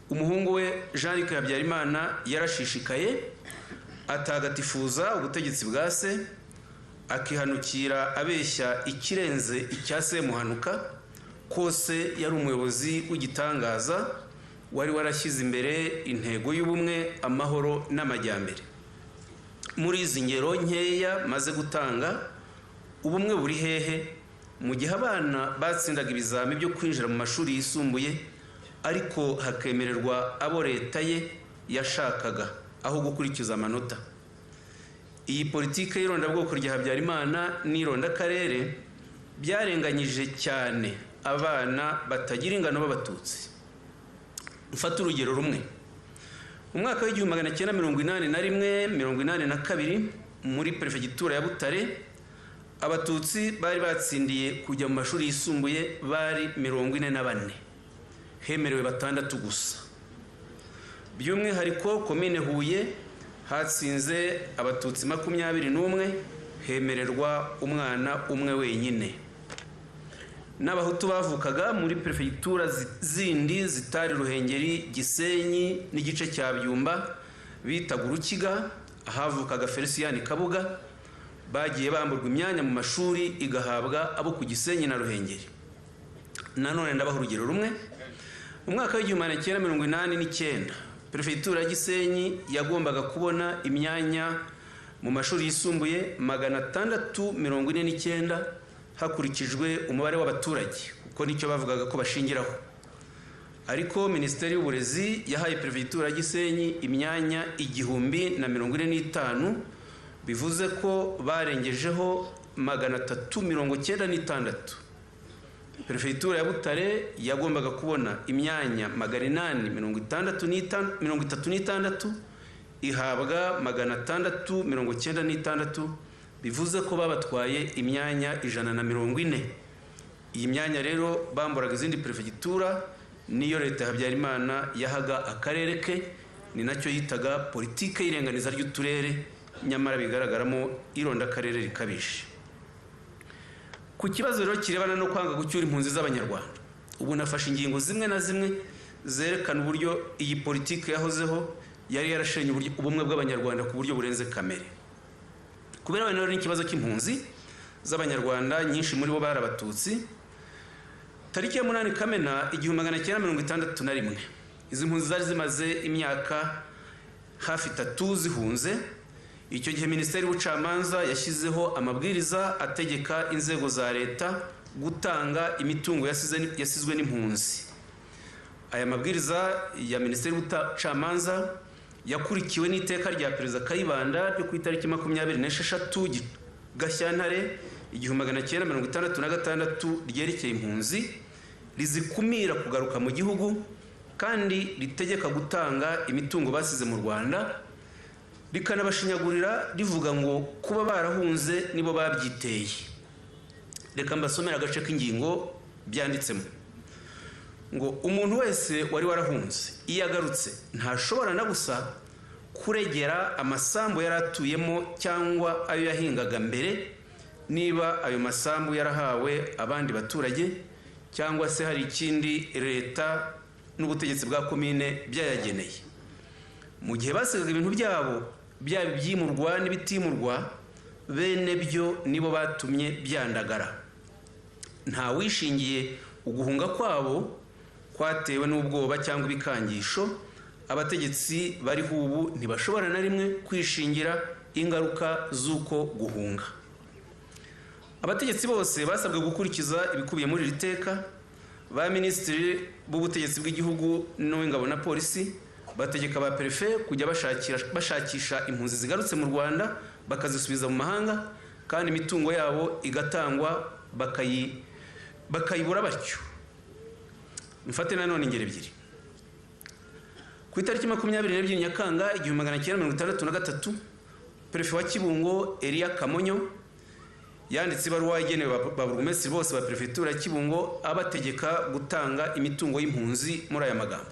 umuhungu we Jean Luc Habyarimana yarashishikaye atagatifuza ubutegetsi bwa se, akihanukira abeshya ikirenze icya Semuhanuka, Kose yari umuyobozi w'igitangaza wari warashyize imbere intego y'ubumwe, amahoro n'amajyambere. Muri izi ngero nkeya maze gutanga, ubumwe buri hehe mu gihe abana batsindaga ibizami byo kwinjira mu mashuri yisumbuye, ariko hakemererwa abo leta ye yashakaga aho gukurikiza amanota? Iyi politike y'irondabwoko rya Habyarimana n'irondakarere byarenganyije cyane abana batagira ingano b'Abatutsi. Mfate urugero rumwe. Mu mwaka w'1981 82 muri perefegitura ya Butare, Abatutsi bari batsindiye kujya mu mashuri yisumbuye bari 44, hemerewe 6 gusa. By'umwihariko komine Huye hatsinze Abatutsi 21, hemererwa umwana umwe wenyine. N'Abahutu bavukaga muri perefegitura zindi zitari Ruhengeri, Gisenyi n'igice cya Byumba bitaga Urukiga, ahavukaga Felicien Kabuga, bagiye bamburwa imyanya mu mashuri igahabwa abo ku Gisenyi na Ruhengeri. Nanone ndabaha urugero rumwe. Mu mwaka w'1989 perefegitura ya Gisenyi yagombaga kubona imyanya mu mashuri yisumbuye 649 hakurikijwe umubare w'abaturage, kuko nicyo bavugaga ko bashingiraho. Ariko Minisiteri y'Uburezi yahaye perefegitura ya Gisenyi imyanya 1045, bivuze ko barengejeho 396. Perefegitura ya Butare yagombaga kubona imyanya 836, ihabwa 696, bivuze ko babatwaye imyanya 140. Iyi myanya rero bamburaga izindi perefegitura niyo leta ya Habyarimana yahaga akarere ke, ni nacyo yitaga politike y'irenganiza ry'uturere, nyamara bigaragaramo irondakarere rikabije. Ku kibazo rero kirebana no kwanga gucyura impunzi z'Abanyarwanda, ubu nafashe ingingo zimwe na zimwe zerekana uburyo iyi politike yahozeho yari yarashenye ubumwe bw'Abanyarwanda ku buryo burenze kamere. Kubera rero n'ikibazo cy'impunzi z'Abanyarwanda nyinshi muri bo bari Abatutsi, tariki ya 8 Kamena 1961 izi mpunzi zari zimaze imyaka hafi 3 zihunze. Icyo gihe Minisiteri y'Ubucamanza yashyizeho amabwiriza ategeka inzego za leta gutanga imitungo yasizwe n'impunzi. Aya mabwiriza ya Minisiteri y'Ubucamanza yakurikiwe n'iteka rya Perezida Kayibanda ryo ku itariki 26 Gashyantare 1966 ryerekeye impunzi, rizikumira kugaruka mu gihugu kandi ritegeka gutanga imitungo basize mu Rwanda, rikanabashinyagurira rivuga ngo kuba barahunze nibo babyiteye. Reka mbasomera agace k'ingingo byanditsemo. Ngo umuntu wese wari warahunze iyo agarutse ntashobora na gusa kuregera amasambu yaratuyemo cyangwa ayo yahingaga mbere, niba ayo masambu yarahawe abandi baturage cyangwa se hari ikindi leta n'ubutegetsi bwa komine byayageneye. Mu gihe basigaga ibintu byabo byaba ibyimurwa n'ibitimurwa, bene byo nibo batumye byandagara. Nta wishingiye uguhunga kwabo kwatewe n'ubwoba cyangwa ibikangisho. Abategetsi bariho ubu ntibashobora na rimwe kwishingira ingaruka z'uko guhunga. Abategetsi bose basabwe gukurikiza ibikubiye muri iri teka. Ba minisitiri b'ubutegetsi bw'igihugu n'uw'ingabo na polisi bategeka ba perefe kujya bashakisha impunzi zigarutse mu Rwanda bakazisubiza mu mahanga, kandi imitungo yabo igatangwa bakayibura batyo. Mfate nanone ingero ebyiri. Ku itariki 22 Nyakanga 1963, perefe wa Kibungo Elia Kamonyo yanditse ibaruwa igenewe ba burugumesitiri bose ba perefegitura ya Kibungo abategeka gutanga imitungo y'impunzi muri aya magambo.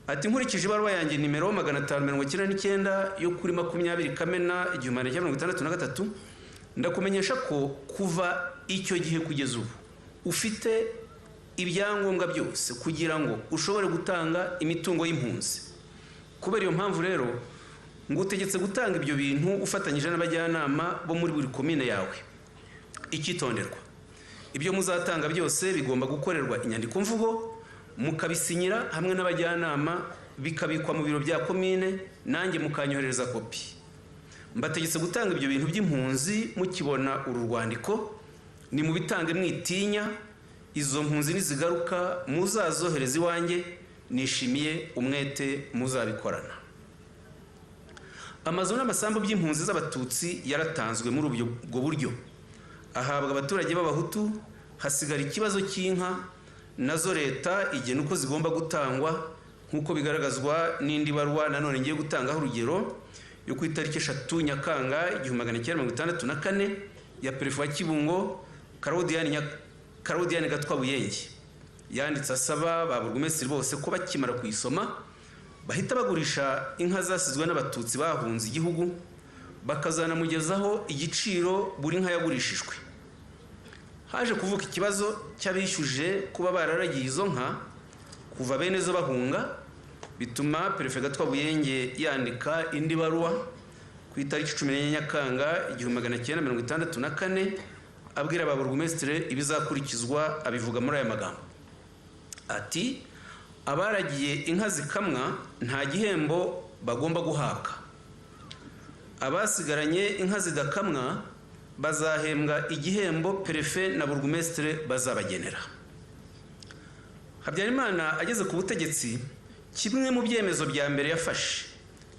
Ati: nkurikije ibaruwa yanjye nimero 599 yo kuri 20 Kamena 1963, ndakumenyesha ko kuva icyo gihe kugeza ubu ufite ibyangombwa byose kugira ngo ushobore gutanga imitungo y'impunzi. Kubera iyo mpamvu rero ngutegetse gutanga ibyo bintu ufatanyije n'abajyanama bo muri buri komine yawe. Icyitonderwa: Ibyo muzatanga byose bigomba gukorerwa inyandiko mvugo, mukabisinyira hamwe n'abajyanama, bikabikwa mu biro bya komine, nanjye mukanyoherereza kopi. Mbategetse gutanga ibyo bintu by'impunzi mukibona uru rwandiko, ni mubitange mwitinya. Izo mpunzi nizigaruka muzazohereza iwanjye, nishimiye umwete muzabikorana. Amazu n'amasambu by'impunzi z'Abatutsi yaratanzwe muri ubwo buryo, ahabwa abaturage b'Abahutu. Hasigara ikibazo cy'inka, nazo leta igena uko zigomba gutangwa, nk'uko bigaragazwa n'indi baruwa nanone ngiye gutangaho urugero, yo ku itariki 3 Nyakanga 1964 ya perefe wa Kibungo Karodiyani Gatwa Buyenge, yanditse asaba ba burugumesitiri bose ko bakimara kuyisoma bahita bagurisha inka zasizwe n'Abatutsi bahunze igihugu, bakazanamugezaho igiciro buri nka yagurishijwe. Haje kuvuka ikibazo cy'abishyuje kuba bararagiye izo nka kuva bene zo bahunga, bituma perefe Gatwa Buyenge yandika indi baruwa ku itariki 14 Nyakanga 1964, abwira ba burugumesitiri ibizakurikizwa. Abivuga muri aya magambo ati: "Abaragiye inka zikamwa nta gihembo bagomba guhabwa, abasigaranye inka zidakamwa bazahembwa igihembo perefe na burugumesitiri bazabagenera." Habyarimana ageze ku butegetsi, kimwe mu byemezo bya mbere yafashe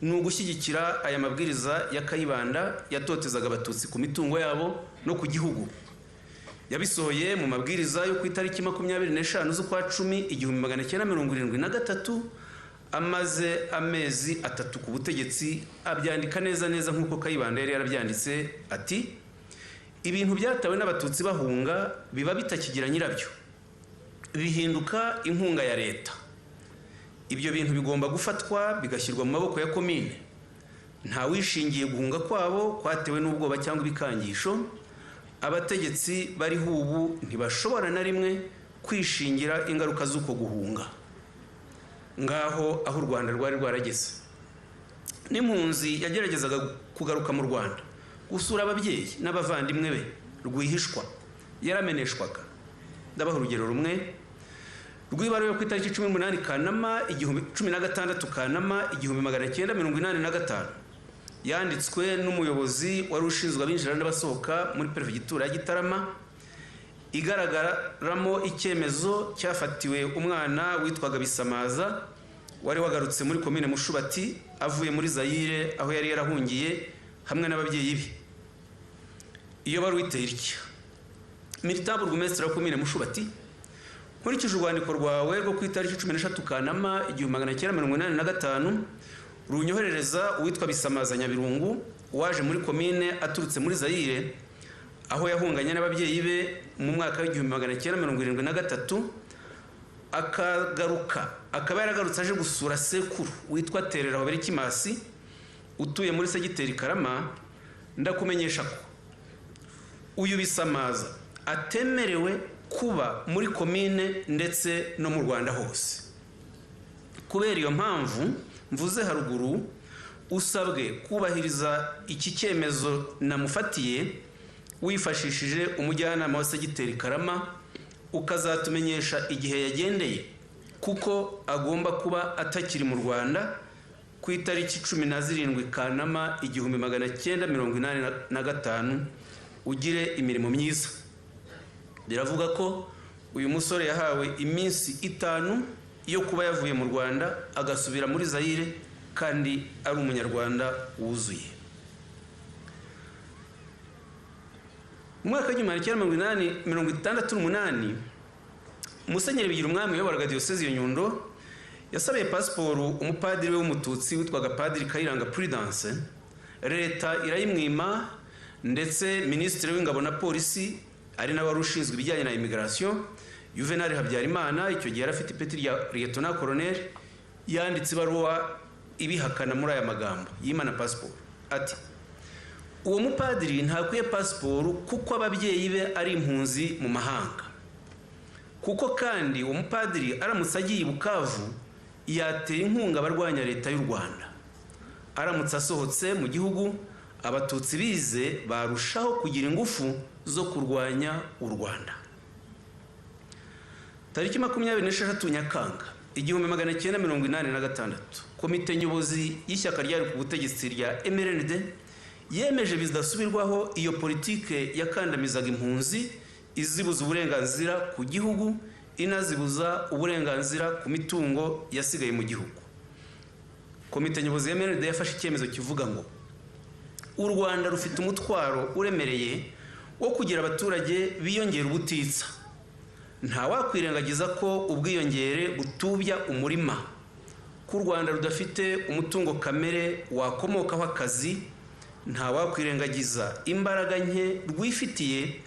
ni ugushyigikira aya mabwiriza ya Kayibanda yatotezaga Abatutsi ku mitungo yabo no ku gihugu. Yabisohoye mu mabwiriza yo ku itariki 25 z'ukwa 10 1973, amaze amezi 3 ku butegetsi, abyandika neza neza nk'uko Kayibanda yari yarabyanditse, ati: "Ibintu byatawe n'Abatutsi bahunga biba bitakigira nyirabyo, bihinduka inkunga ya leta. Ibyo bintu bigomba gufatwa bigashyirwa mu maboko ya komine. Nta wishingiye guhunga kwabo kwatewe n'ubwoba cyangwa ibikangisho. Abategetsi bariho ubu ntibashobora na rimwe kwishingira ingaruka z'uko guhunga." Ngaho aho u Rwanda rwari rwarageze. N'impunzi yageragezaga kugaruka mu Rwanda gusura ababyeyi n'abavandimwe be rwihishwa yarameneshwaga. Ndabaha urugero rumwe rw'ibaruwa yo ku itariki 18 Kanama 16 Kanama 1985, yanditswe n'umuyobozi wari ushinzwe abinjira n'abasohoka muri perefegitura ya Gitarama, igaragaramo icyemezo cyafatiwe umwana witwaga Bisamaza wari wagarutse muri komine Mushubati avuye muri Zayire aho yari yarahungiye hamwe n'ababyeyi be. Iyo baruwa iteye itya: "Milita burugumesitiri wa komine Mushubati, nkurikije urwandiko rwawe rwo ku itariki 13 Kanama 1985 runyoherereza uwitwa Bisamaza Nyabirungu waje muri komine aturutse muri Zayire aho yahunganye n'ababyeyi be mu mwaka wa 1973, akagaruka akaba yaragarutse aje gusura sekuru witwa Terera Hoberikimasi utuye muri segiteri Karama, ndakumenyesha ko uyu Bisamaza atemerewe kuba muri komine ndetse no mu Rwanda hose. Kubera iyo mpamvu mvuze haruguru, usabwe kubahiriza iki cyemezo namufatiye wifashishije umujyanama wa segiteri Karama, ukazatumenyesha igihe yagendeye, kuko agomba kuba atakiri mu Rwanda ku itariki 17 Kanama 1985. Ugire imirimo myiza." Biravuga ko uyu musore yahawe iminsi 5 yo kuba yavuye mu Rwanda agasubira muri Zayire, kandi ari umunyarwanda wuzuye. Mu mwaka wa 1968, Musenyeri Bigirumwami wayoboraga diyosezi ya Nyundo yasabiye pasiporo umupadiri we w'Umututsi witwaga Padiri Kayiranga Prudence, leta irayimwima, ndetse minisitiri w'ingabo na polisi ari nawe wari ushinzwe ibijyanye na immigration Juvenal Habyarimana, icyo gihe yari afite ipeti rya Lieutenant Colonel, yanditse ibaruwa ibihakana muri aya magambo yimana pasiporo, ati: "Uwo mupadiri ntakwiye pasiporo kuko ababyeyi be ari impunzi mu mahanga, kuko kandi uwo mupadiri aramutse agiye i Bukavu yatera inkunga abarwanya leta y'u Rwanda. Aramutse asohotse mu gihugu, Abatutsi bize barushaho kugira ingufu zo kurwanya u Rwanda." Tariki 26 Nyakanga 1986, komite nyobozi y'ishyaka ryari ku butegetsi rya MRND yemeje bidasubirwaho iyo politike yakandamizaga impunzi, izibuza uburenganzira ku gihugu, inazibuza uburenganzira ku mitungo yasigaye mu gihugu. Komite nyobozi ya MRND yafashe icyemezo kivuga ngo u Rwanda rufite umutwaro uremereye wo kugira abaturage biyongera ubutitsa. Nta wakwirengagiza ko ubwiyongere butubya umurima, ko u Rwanda rudafite umutungo kamere wakomokaho akazi. Nta wakwirengagiza imbaraga nke rwifitiye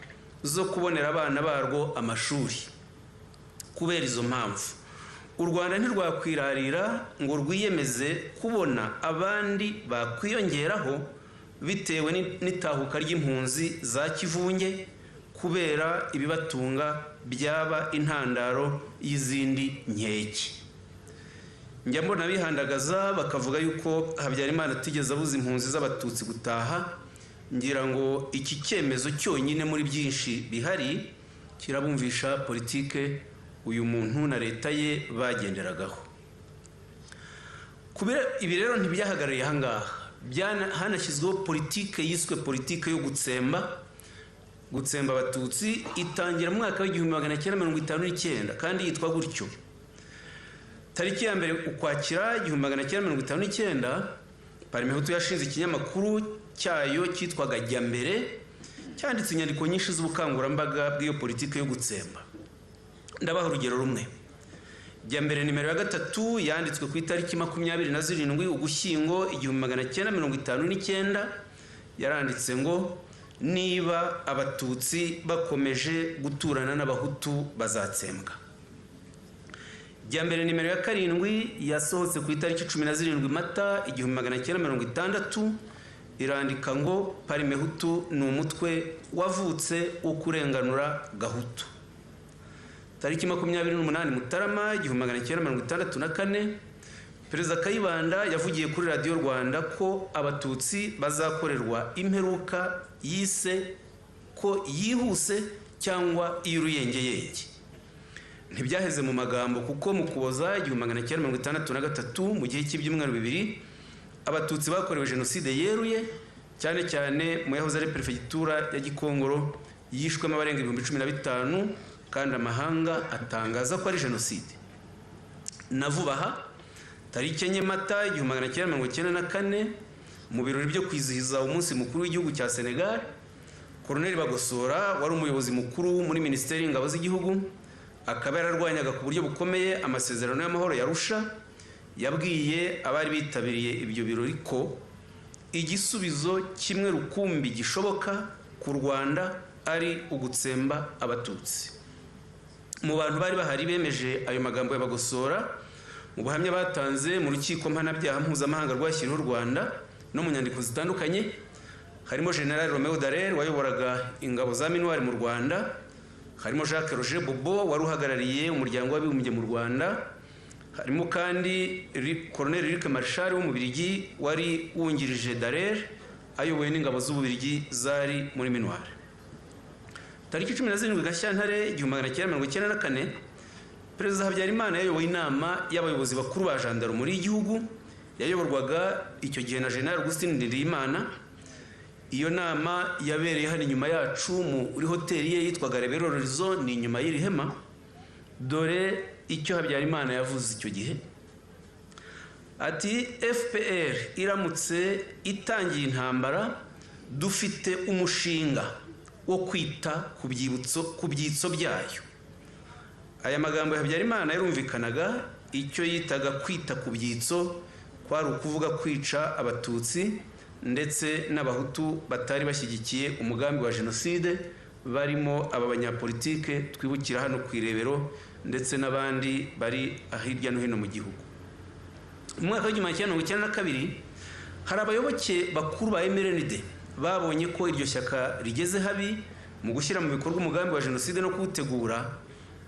zo kubonera abana barwo amashuri. Kubera izo mpamvu, u Rwanda ntirwakwirarira ngo rwiyemeze kubona abandi bakwiyongeraho bitewe n'itahuka ry'impunzi za kivunge, kubera ibibatunga byaba intandaro y'izindi nkeke. Njya mbona bihandagaza bakavuga yuko Habyarimana atigeze abuza impunzi z'abatutsi gutaha. Ngira ngo iki cyemezo cyonyine muri byinshi bihari kirabumvisha politike uyu muntu na leta ye bagenderagaho. Ibi rero ntibyahagarariye aha ngaha, hanashyizweho politike yiswe politike yo gutsemba abatutsi, itangira mu mwaka w'1959 kandi yitwa gutyo. Tariki ya 1 Ukwakira 1959, Parmehutu yashinze ikinyamakuru cyayo cyitwaga Jyambere, cyanditse inyandiko nyinshi z'ubukangurambaga bw'iyo politike yo gutsemba. Ndabaha urugero rumwe. Jyambere nimero ya 3 yanditswe ku itariki 27 Ugushyingo 1959, yaranditse ngo niba abatutsi bakomeje guturana n'abahutu bazatsembwa. Jyambere nimero ya 7 yasohotse ku itariki 17 Mata 1960, irandika ngo Parmehutu ni umutwe wavutse wo kurenganura Gahutu. Tariki 28 Mutarama 1964, Perezida Kayibanda yavugiye kuri Radiyo Rwanda ko abatutsi bazakorerwa imperuka yise ko yihuse cyangwa iy'uruyengeyenge. Ntibyaheze mu magambo, kuko mu Kuboza 1963, mu gihe cy'ibyumweru 2, abatutsi bakorewe jenoside yeruye, cyane cyane mu yahoze ari perefegitura ya Gikongoro, yishwemo abarenga 15,000, kandi amahanga atangaza ko ari jenoside. Na vuba aha, tariki 4 Mata 1994, mu birori byo kwizihiza umunsi mukuru w'igihugu cya Senegal, Colonel Bagosora wari umuyobozi mukuru muri Minisiteri y'Ingabo z'Igihugu, akaba yararwanyaga ku buryo bukomeye amasezerano y'amahoro ya Arusha, yabwiye abari bitabiriye ibyo birori ko igisubizo kimwe rukumbi gishoboka ku Rwanda ari ugutsemba abatutsi. Mu bantu bari bahari bemeje ayo magambo ya Bagosora, mu buhamya batanze mu rukiko mpanabyaha mpuzamahanga rwashyiriweho u Rwanda no mu nyandiko zitandukanye, harimo General Romeo Dallaire wayoboraga ingabo za Minuar mu Rwanda, harimo Jacques Roger Bobo wari uhagarariye umuryango w'abibumbye mu Rwanda, harimo kandi Colonel Luc Marchal w'Umubirigi wari wungirije Dallaire ayoboye n'ingabo z'Ububirigi zari muri Minuar. Tariki 17 Gashyantare 1994, Perezida Habyarimana yayoboye inama y'abayobozi bakuru ba gendarmerie y'igihugu, yayoborwaga icyo gihe na General Augustin Ndindiyimana. Iyo nama yabereye hano inyuma yacu muri hoteli ye yitwaga Rebero Horizon, ni inyuma y'iri hema. Dore icyo Habyarimana yavuze icyo gihe, ati FPR iramutse itangiye intambara, dufite umushinga wo kwita ku byitso byayo. Aya magambo ya Habyarimana yarumvikanaga, icyo yitaga kwita ku byitso kwari ukuvuga kwica abatutsi ndetse n'abahutu batari bashyigikiye umugambi wa jenoside, barimo aba banyapolitike twibukira hano ku Irebero ndetse n'abandi bari hirya no hino mu gihugu. Mu mwaka w'1992, hari abayoboke bakuru ba MRND babonye ko iryo shyaka rigeze habi mu gushyira mu bikorwa umugambi wa jenoside no kuwutegura,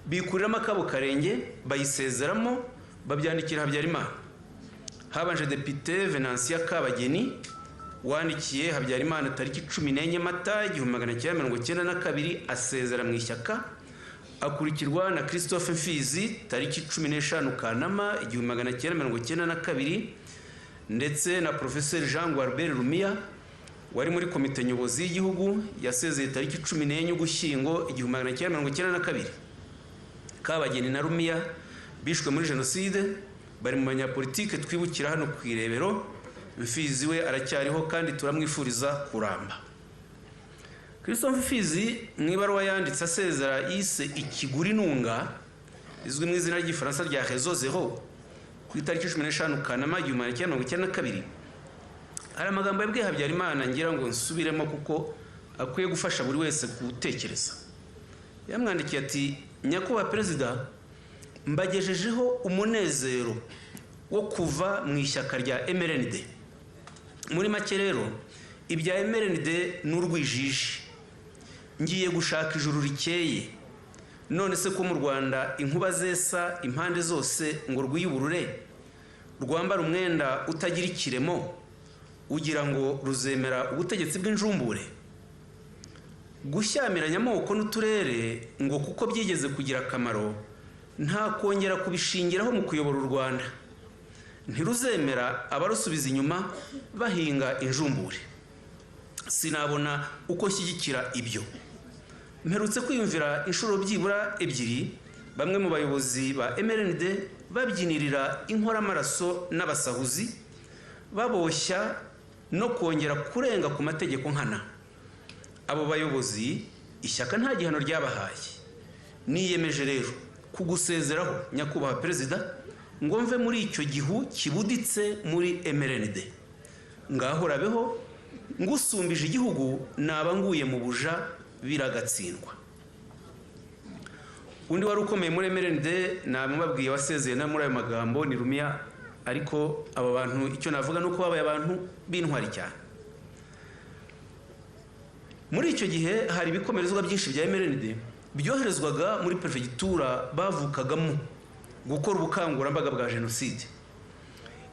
bikuriramo akabo karenge, bayisezeramo, babyandikira Habyarimana. Habanje Depite Venantia Kabageni wandikiye Habyarimana tariki 14 Mata 1992 asezera mu ishyaka, Akurikirwa na Christophe Mfizi tariki 15 Kanama 1992, ndetse na Professeur Jean Gualbert Rumiya wari muri komite nyobozi y'igihugu, yasezeye tariki 14 Ugushyingo 1992. Kabageni na Rumiya bishwe muri jenoside, bari mu banyapolitike twibukira hano ku Irebero. Mfizi we aracyariho kandi turamwifuriza kuramba. Christophe Mfizi mu ibaruwa yanditse asezera yise ikiguri nunga, izwi mu izina ry'igifaransa rya Réseau Zéro, ku itariki 15 Kanama 1992, hari amagambo yabwiye Habyarimana ngira ngo nsubiremo kuko akwiye gufasha buri wese gutekereza. Yamwandikiye ati: "Nyakubahwa Perezida, mbagejejeho umunezero wo kuva mu ishyaka rya MRND. Muri make rero ibya MRND ni urwijiji. Ngiye gushaka ijuru rikeye. None se ko mu Rwanda inkuba zesa impande zose ngo rwiyuburure, rwambara umwenda utagira ikiremo, ugira ngo ruzemera ubutegetsi bw'injumbure? Gushyamiranya amoko n'uturere ngo kuko byigeze kugira akamaro, nta kongera kubishingiraho mu kuyobora u Rwanda. Ntiruzemera abarusubiza inyuma bahinga injumbure. Sinabona uko nshyigikira ibyo. Mperutse kwiyumvira inshuro byibura 2 bamwe mu bayobozi ba MRND babyinirira inkoramaraso n'abasahuzi, baboshya no kongera kurenga ku mategeko nkana. Abo bayobozi ishyaka nta gihano ryabahaye. Niyemeje rero kugusezeraho Nyakubahwa Perezida, ngo mve muri icyo gihu kibuditse muri MRND. Ngaho rabeho ngusumbije igihugu naba nguye mu buja biragatsindwa." Undi wari ukomeye muri MRND namubabwiye wasezeye na muri ayo magambo ni Rumiya, ariko aba bantu icyo navuga nuko babaye abantu b'intwari cyane. Muri icyo gihe hari ibikomerezwa byinshi bya MRND byoherezwaga muri prefegitura bavukagamo gukora ubukangurambaga bwa jenoside.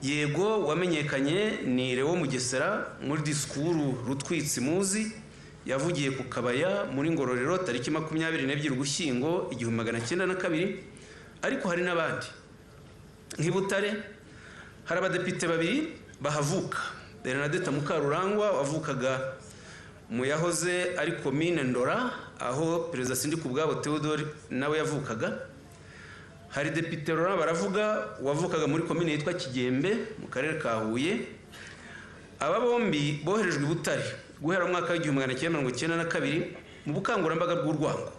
Yego wamenyekanye ni Leo Mugesera muri disikuru Rutwitsi muzi yavugiye ku Kabaya muri Ngororero tariki 22 Ugushyingo 1902, ariko hari n'abandi. Nk'i Butare hari abadepite babiri bahavuka, Bernadette Mukarurangwa wavukaga mu yahoze ari komine Ndora aho Perezida Sindikubwabo Theodore nawe yavukaga. Hari Depite Laurent Baravuga wavukaga muri komine yitwa Kigembe mu karere ka Huye. Aba bombi boherejwe i Butare guhera mu mwaka wa 1992 mu bukangurambaga bw'urwango.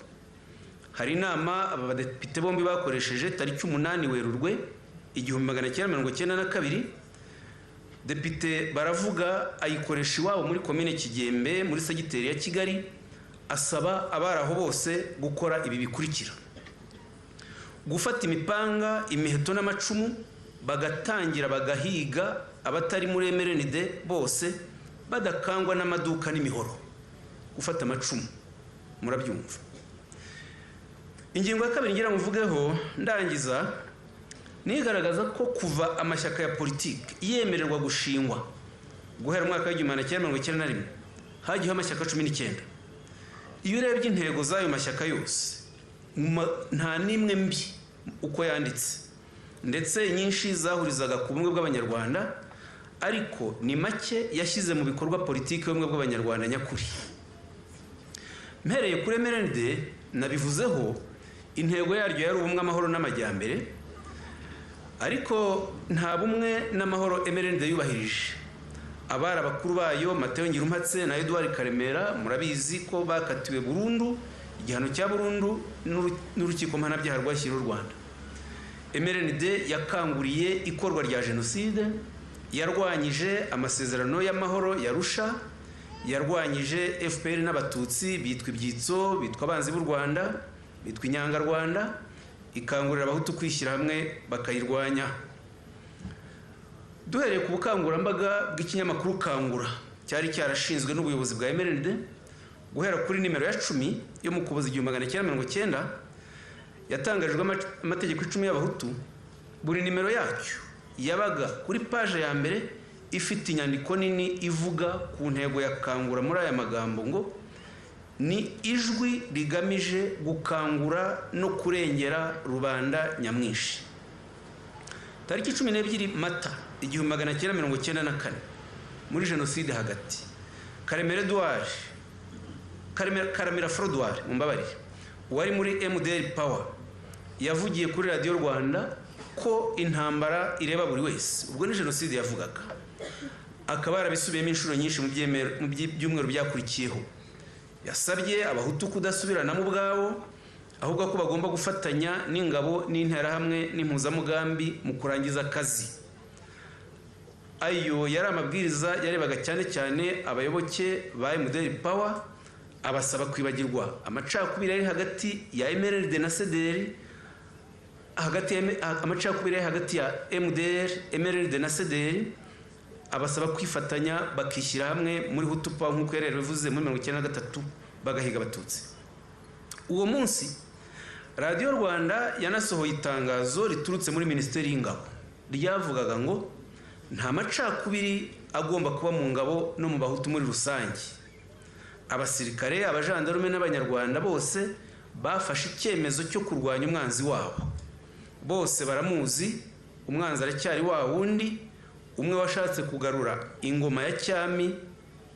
Hari inama aba badepite bombi bakoresheje tariki 8 Werurwe 1992. Depite Baravuga ayikoresha iwabo muri komine Kigembe muri segiteri ya Kigali, asaba abari aho bose gukora ibi bikurikira: gufata imipanga, imiheto n'amacumu, bagatangira bagahiga abatari muri MRND bose badakangwa n'amaduka n'imihoro. Gufata amacumu, murabyumva. Ingingo ya kabiri ngira muvugeho ndangiza nigaragaza ko kuva amashyaka ya politiki yemererwa gushingwa guhera mu mwaka wa 1991 hagiyeho amashyaka 19. Iyo urebye intego z'ayo mashyaka yose nta n'imwe mbi uko yanditse, ndetse nyinshi zahurizaga ku bumwe bw'Abanyarwanda, ariko ni make yashyize mu bikorwa politiki y'ubumwe bw'Abanyarwanda nyakuri. Mpereye kuri MRND nabivuzeho, intego yaryo yari ubumwe, amahoro n'amajyambere, ariko nta bumwe n'amahoro MRND yubahirije. Abari abakuru bayo Mateo Ngirumpatse na Edouard Karemera murabizi ko bakatiwe burundu igihano cya burundu n'urukiko mpanabyaha rwashyiriweho u Rwanda. MRND yakanguriye ikorwa rya jenoside, yarwanyije amasezerano y'amahoro ya Arusha, yarwanyije FPR n'Abatutsi bitwa ibyitso, bitwa abanzi b'u Rwanda, bitwa inyangarwanda, ikangurira Abahutu kwishyira hamwe bakayirwanya. Duhereye ku bukangurambaga bw'ikinyamakuru Kangura cyari cyarashinzwe n'ubuyobozi bwa MRND guhera kuri nimero ya 10 yo mu Ukuboza 1990 yatangarijwe amategeko 10 y'Abahutu, buri nimero yacyo yabaga kuri paje ya mbere ifite inyandiko nini ivuga ku ntego ya Kangura muri aya magambo ngo: Ni ijwi rigamije gukangura no kurengera rubanda nyamwinshi. Tariki 12 Mata 1994, muri jenoside hagati, Karemera Edouard, Karamira Frodouard, mumbabarire, wari muri MDR Power, yavugiye kuri Radiyo Rwanda ko intambara ireba buri wese. Ubwo ni jenoside yavugaga, akaba yarabisubiyemo inshuro nyinshi mu byumweru byakurikiyeho. Yasabye Abahutu kudasubiranamo ubwabo, ahubwo ko bagomba gufatanya n'ingabo n'interahamwe n'impuzamugambi mu kurangiza akazi. Ayo yari amabwiriza yarebaga cyane cyane abayoboke ba MDR Power, abasaba kwibagirwa amacakubiri yari hagati ya MRD na CDR, hagati amacakubiri yari hagati ya MDR, MRD na CDR, abasaba kwifatanya bakishyira hamwe muri Hutu Power nk'uko yari yarabivuze muri 1993, bagahiga Abatutsi. Uwo munsi Radiyo Rwanda yanasohoye itangazo riturutse muri Minisiteri y'Ingabo ryavugaga ngo nta macakubiri agomba kuba mu ngabo no mu Bahutu muri rusange. Abasirikare, abajandarume n'Abanyarwanda bose bafashe icyemezo cyo kurwanya umwanzi wabo. Bose baramuzi, umwanzi aracyari wa wundi, umwe washatse kugarura ingoma ya cyami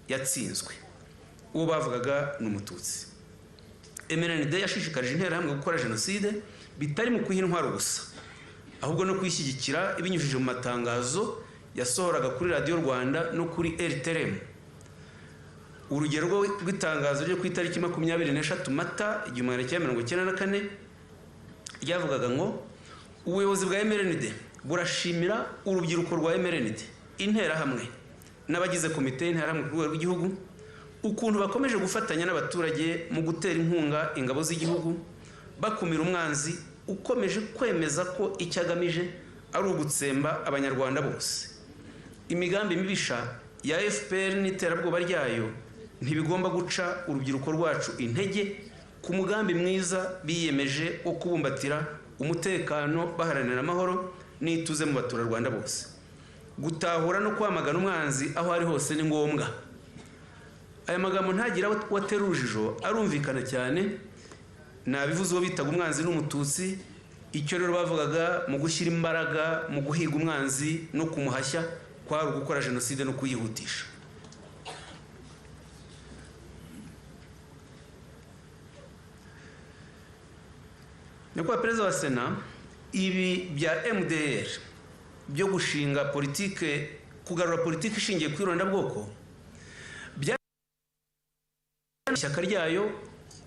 yatsinzwe. Uwo bavugaga ni Umututsi. MRND yashishikarije interahamwe gukora jenoside bitari mu kwiha intwaro gusa, ahubwo no kuyishyigikira ibinyujije mu matangazo yasohoraga kuri Radiyo Rwanda no kuri RTRM. Urugero rw'itangazo ryo ku itariki 23 Mata 1994 ryavugaga ngo ubuyobozi bwa MRND burashimira urubyiruko rwa MRND, interahamwe n'abagize komite y'interahamwe ku rwego rw'igihugu ukuntu bakomeje gufatanya n'abaturage mu gutera inkunga ingabo z'igihugu, bakumira umwanzi ukomeje kwemeza ko icyo agamije ari ugutsemba Abanyarwanda bose. Imigambi mibisha ya FPR n'iterabwoba ryayo ntibigomba guca urubyiruko rwacu intege ku mugambi mwiza biyemeje wo kubumbatira umutekano, baharanira amahoro n'ituze mu baturarwanda bose. Gutahura no kwamagana umwanzi aho ari hose ni ngombwa. Aya magambo ntagira watera urujijo, arumvikana cyane. Nabivuze, uwo bitaga umwanzi n'Umututsi. Icyo rero bavugaga mu gushyira imbaraga mu guhiga umwanzi no kumuhashya kwari ugukora jenoside no kuyihutisha. Nyakubahwa Perezida wa Sena, ibi bya MDR byo gushinga politike, kugarura politiki ishingiye ku irondabwoko, ishyaka ryayo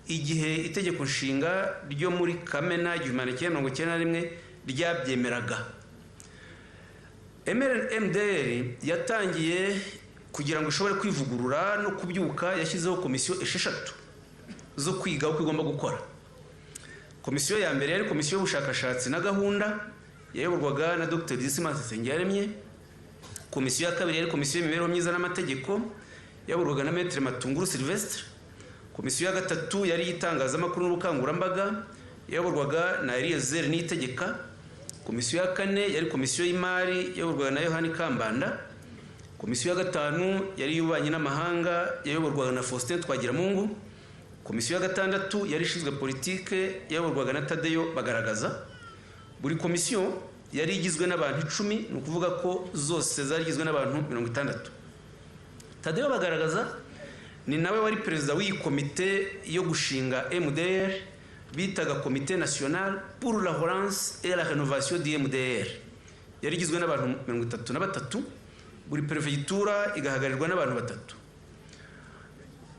igihe itegeko nshinga ryo muri Kamena 1991 ryabyemeraga. MDR yatangiye kugira ngo ishobore kwivugurura no kubyuka, yashyizeho komisiyo 6 zo kwiga uko igomba gukora. Komisiyo ya mbere yari komisiyo y'ubushakashatsi na gahunda, yayoborwaga na Dr. Dismas Nsengiyaremye. Komisiyo ya kabiri yari komisiyo y'imibereho myiza n'amategeko, yayoborwaga na Maître Matunguru Sylvestre. Komisiyo ya gatatu yari itangazamakuru n'ubukangurambaga, yayoborwaga na Eliezer Niyitegeka. Komisiyo ya kane yari komisiyo y'imari, yayoborwaga na Yohani Kambanda. Komisiyo ya gatanu yari iy'ububanyi n'amahanga, yayoborwaga na Faustin Twagiramungu. Komisiyo ya gatandatu yari ishinzwe politike, yayoborwaga na Tadeyo Bagaragaza. Buri komisiyo yari igizwe n'abantu 10, ni ukuvuga ko zose zari igizwe n'abantu 60. Tadeyo Bagaragaza ni nawe wari perezida w'iyi komite yo gushinga MDR, bitaga Komite Nationale pour la Relance et la Rénovation du MDR. Yari igizwe n'abantu 33, buri perefegitura igahagarirwa n'abantu 3.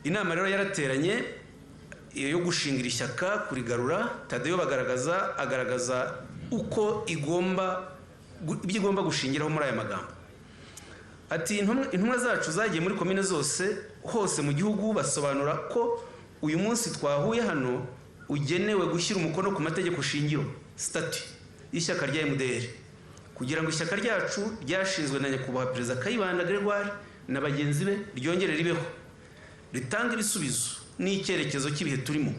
Inama rero yarateranye yo gushingira ishyaka kurigarura. Tadeyo Bagaragaza agaragaza uko igomba, ibyo igomba gushingiraho muri aya magambo. Ati intumwa zacu zagiye muri komine zose hose mu gihugu, basobanura ko uyu munsi twahuye hano ugenewe gushyira umukono ku mategeko shingiro, statut y'ishyaka rya MDR, kugira ngo ishyaka ryacu ryashinzwe na Nyakubahwa Perezida Kayibanda Gregoire na bagenzi be ryongere ribeho, ritanga ibisubizo n'icyerekezo cy'ibihe turimo.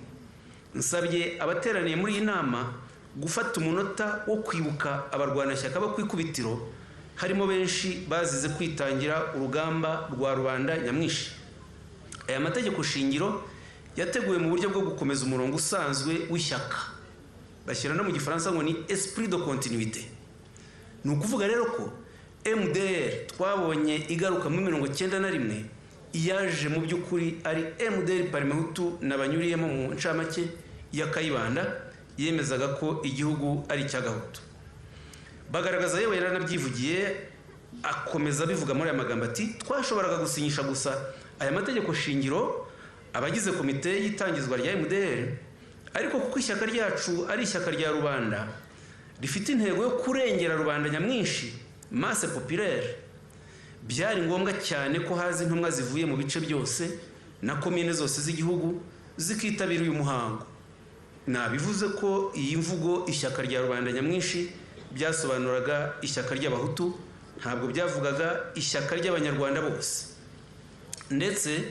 Nsabye abateraniye muri iyi nama gufata umunota wo kwibuka abarwanashyaka bo ku ikubitiro, harimo benshi bazize kwitangira urugamba rwa rubanda nyamwinshi. Aya mategeko shingiro Yateguwe mu buryo bwo gukomeza umurongo usanzwe w'ishyaka, bashyira no mu Gifaransa ngo ni esprit de continuité. Ni ukuvuga rero ko MDR twabonye igaruka muri 91 yaje mu by'ukuri ari MDR Parmehutu n'abanyuriyemo mu ncamake ya Kayibanda, yemezaga ko igihugu ari icy'Agahutu. Bagaragaza, yewe yaranabyivugiye, akomeza abivuga muri aya magambo ati: "Twashoboraga gusinyisha gusa aya mategeko shingiro abagize komite y'itangizwa rya MDR, ariko kuko ishyaka ryacu ari ishyaka rya rubanda rifite intego yo kurengera rubanda nyamwinshi, masse populaire, byari ngombwa cyane ko haza intumwa zivuye mu bice byose na komine zose z'igihugu zikitabira uyu muhango." Nabivuze ko iyi mvugo ishyaka rya rubanda nyamwinshi byasobanuraga ishyaka ry'Abahutu, ntabwo byavugaga ishyaka ry'Abanyarwanda bose. Ndetse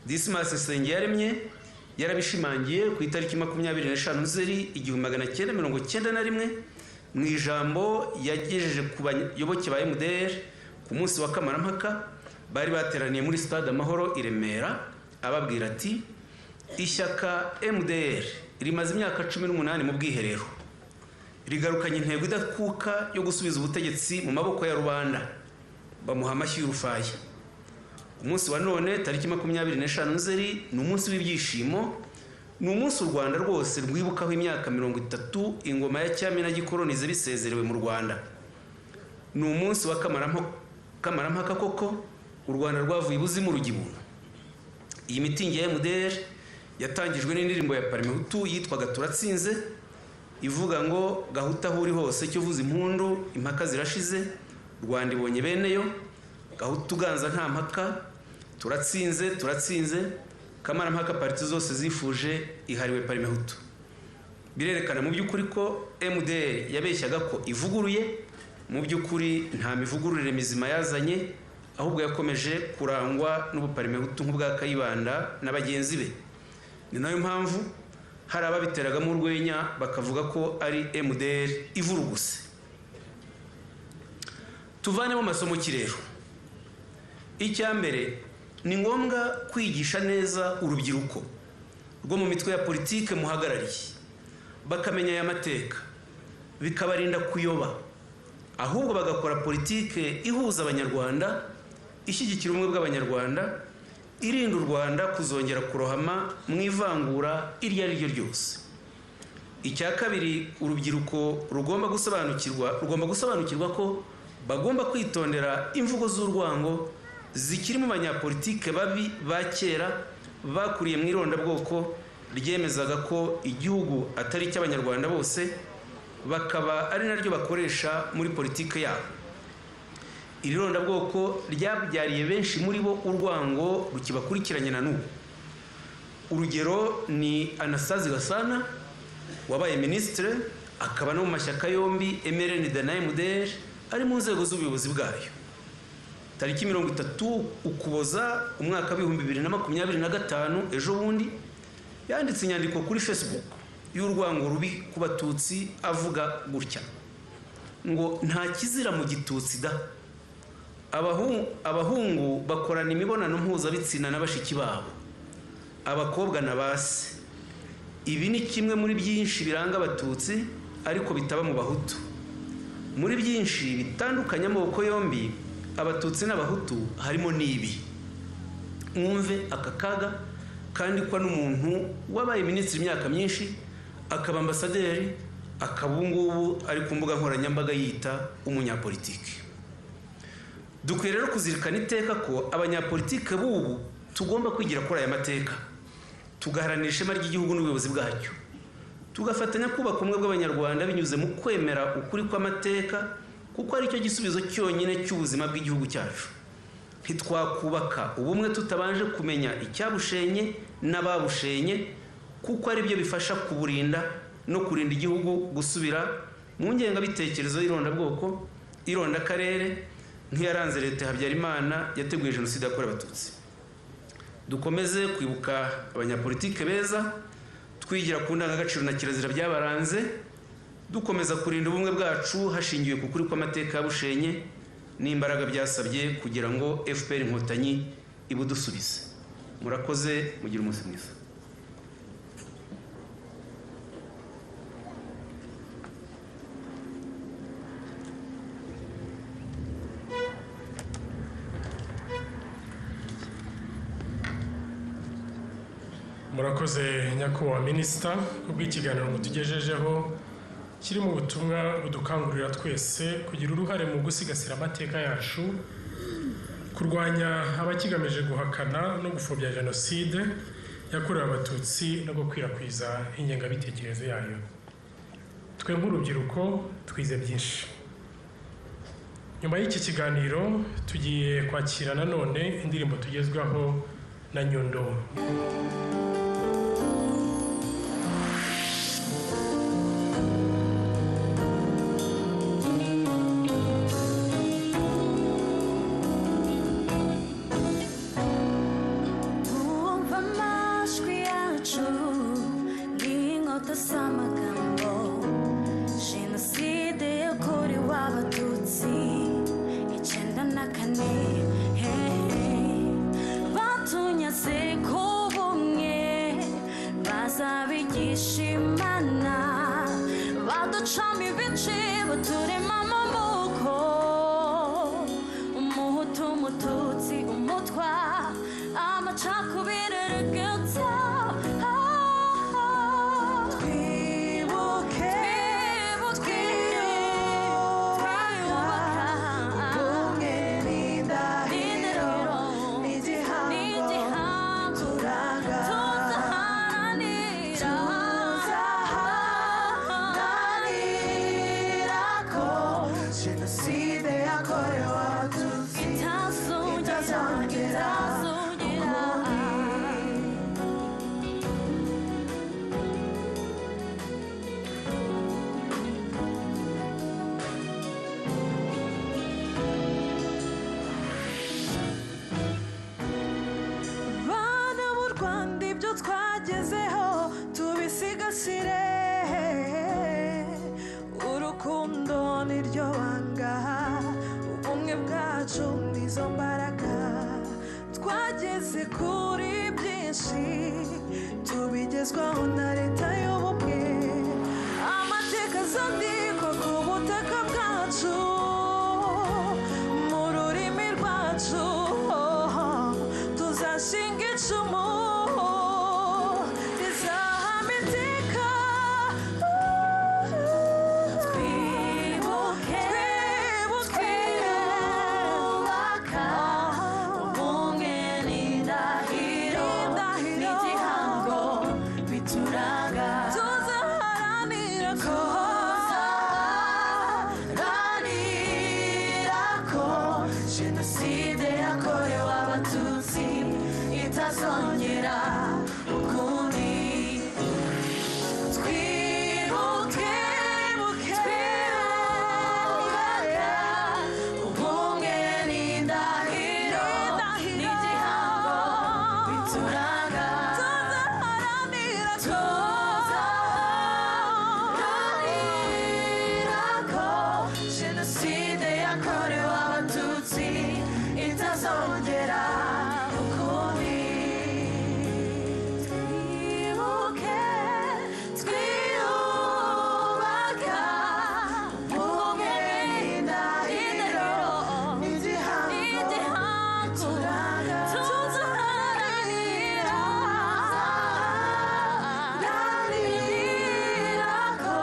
Dismas Nsengiyaremye yarabishimangiye ku itariki 25 Nzeri 1991, mu ijambo yagejeje ku bayoboke ba MDR ku munsi wa Kamarampaka bari bateraniye muri Stade Amahoro i Remera, ababwira ati: "Ishyaka MDR rimaze imyaka 18 mu bwiherero, rigarukanye intego idakuka yo gusubiza ubutegetsi mu maboko ya rubanda." Bamuha amashyi y'urufaya. Umunsi wa none, tariki 25 Nzeri, ni umunsi w'ibyishimo, ni umunsi u Rwanda rwose rwibukaho imyaka 30 ingoma ya cyami na gikolonize bisezerewe mu Rwanda. Ni umunsi wa Kamarampaka koko u Rwanda rwavuye ibuzimu rujya ibuntu. Iyi mitingi ya MDR yatangijwe n'indirimbo ya Parmehutu yitwaga "Turatsinze", ivuga ngo: "Gahuta aho uri hose cyo uvuza impundu, impaka zirashize, Rwanda ibonye beneyo, Gahutu uganza nta mpaka, turatsinze, turatsinze, Kamarampaka parti zose zifuje ihariwe Parmehutu." Birerekana mu by'ukuri ko MDR yabeshyaga ko ivuguruye, mu by'ukuri nta mivugururire mizima yazanye, ahubwo yakomeje kurangwa n'ubuparimehutu nk'ubwa Kayibanda na bagenzi be. Ni nayo mpamvu hari ababiteragamo urwenya bakavuga ko ari MDR ivuruguse. Tuvanemo amasomo ki rero? Icya mbere, ni ngombwa kwigisha neza urubyiruko rwo mu mitwe ya politike muhagarariye, bakamenya aya mateka, bikabarinda kuyoba, ahubwo bagakora politike ihuza Abanyarwanda, ishyigikira ubumwe bw'Abanyarwanda, irinda u Rwanda kuzongera kurohama mu ivangura iryo ari ryo ryose. Icya kabiri, urubyiruko rugomba gusobanukirwa ko bagomba kwitondera imvugo z'urwango zikiri mu banyapolitike babi ba kera bakuriye mu irondabwoko ryemezaga ko igihugu atari icy'Abanyarwanda bose, bakaba ari naryo bakoresha muri politike yabo. Iri rondabwoko ryabyariye benshi muri bo urwango rukibakurikiranye na n'ubu. Urugero ni Anastase Gasana, wabaye minisitire, akaba no mu mashyaka yombi MRND na MDR ari mu nzego z'ubuyobozi bwayo. Tariki 30 Ukuboza umwaka w'2025, ejo bundi, yanditse inyandiko kuri Facebook y'urwango rubi ku Batutsi, avuga gutya ngo: "Nta kizira mu Gitutsi da! Abahungu bakorana imibonano mpuzabitsina na bashiki babo, abakobwa na ba se. Ibi ni kimwe muri byinshi biranga Abatutsi ariko bitaba mu Bahutu. Muri byinshi bitandukanye amoko yombi, Abatutsi n'Abahutu, harimo n'ibi." Mwumve aka kaga kandikwa n'umuntu wabaye minisitiri imyaka myinshi, akaba ambasaderi, akaba ubu ngubu ari ku mbuga nkoranyambaga yita umunyapolitiki. Dukwiye rero kuzirikana iteka ko abanyapolitike b'ubu tugomba kwigira kuri aya mateka, tugaharanira ishema ry'igihugu n'ubuyobozi bwacyo, tugafatanya kubaka ubumwe bw'Abanyarwanda binyuze mu kwemera ukuri kw'amateka, kuko aricyo gisubizo cyonyine cy'ubuzima bw'igihugu cyacu. Ntitwakubaka ubumwe tutabanje kumenya icyabushenye n'ababushenye, kuko ari byo bifasha kuburinda no kurinda igihugu gusubira mu ngengabitekerezo y'irondabwoko, irondakarere nk'iyaranze leta ya Habyarimana yateguye Jenoside yakorewe Abatutsi. Dukomeze kwibuka abanyapolitike beza, twigira ku ndangagaciro na kirazira byabaranze, dukomeza kurinda ubumwe bwacu hashingiwe ku kuri kw'amateka yabushenye n'imbaraga byasabye kugira ngo FPR Inkotanyi ibudusubize. Murakoze, mugire umunsi mwiza. Murakoze nyakubahwa minisita kubw'ikiganiro mutugejejeho kiri mu butumwa budukangurira twese kugira uruhare mu gusigasira amateka yacu, kurwanya abakigamije guhakana no gupfobya jenoside yakorewe Abatutsi no gukwirakwiza ingengabitekerezo yayo. Twe nk'urubyiruko twize byinshi. Nyuma y'iki kiganiro tugiye kwakira nanone indirimbo tugezwaho na Nyundo. Wumva amajwi yacu nk'inkota z'amagambo, jenoside yakorewe Abatutsi 94, batunyaze ku bumwe, bazabigisha Imana, baducamo ibice, baturemamo amoko, umuhutu, umututsi, umutwa, amacakubiri aragata. Twibuke, twiyubaka, ubumwe n'indahiro n'igihango turanga, tuzaharanira, tuzaharanira ko jenoside yakorewe Abatutsi itazongera, itazongera itazongera. Bana b'u Rwanda, ibyo twagezeho tubisigasire, urukundo niryo banga, ubumwe bwacu nizo mbaraga, twageze kuri byinshi tubigezwaho na leta y'ubumwe, amateka azandikwa ku butaka bwacu mu rurimi rwacu, tuzashinga icumu rizahama iteka. Twibuke, twiyubaka, ubumwe n'indahiro n'igihango bituranga, tuzaharanira ko, tuzaharanira ko jenoside yakorewe Abatutsi itazongera ukundi. Twibuke, twiyubaka, ubumwe n'indahiro n'igihango bituranga, tuzaharanira ko, tuzaharanira ko jenoside yakorewe Abatutsi itazongera ukundi. Twibuke, twiyubaka, ubumwe n'indahiro n'igihango n'igihango tuzaharanira, tuzaharanira ko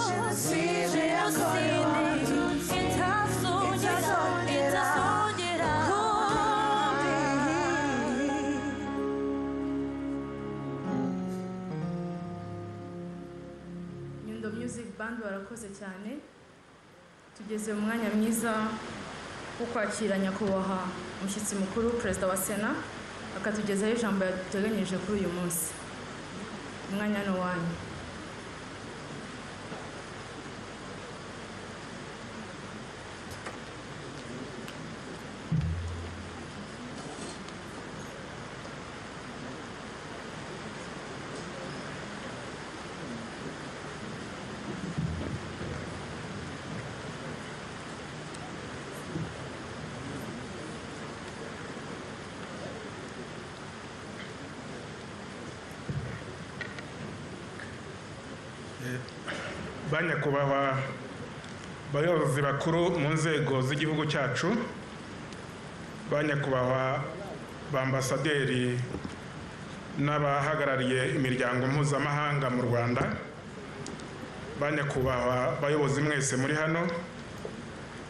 jenoside yakorewe Abatutsi itazongera, itazongera ukundi. Nyundo Music Band barakoze cyane. Tugeze mu mwanya mwiza wo kwakira nyakubahwa umushyitsi mukuru perezida wa Sena, akatugezaho ijambo yaduteganyirije kuri uyu munsi. Umwanya ni uwanyu. Ba nyakubahwa bayobozi bakuru mu nzego z'igihugu cyacu, ba nyakubahwa ba ambasaderi N'abahagarariye imiryango mpuzamahanga mu Rwanda, banyakubahwa bayobozi mwese muri hano,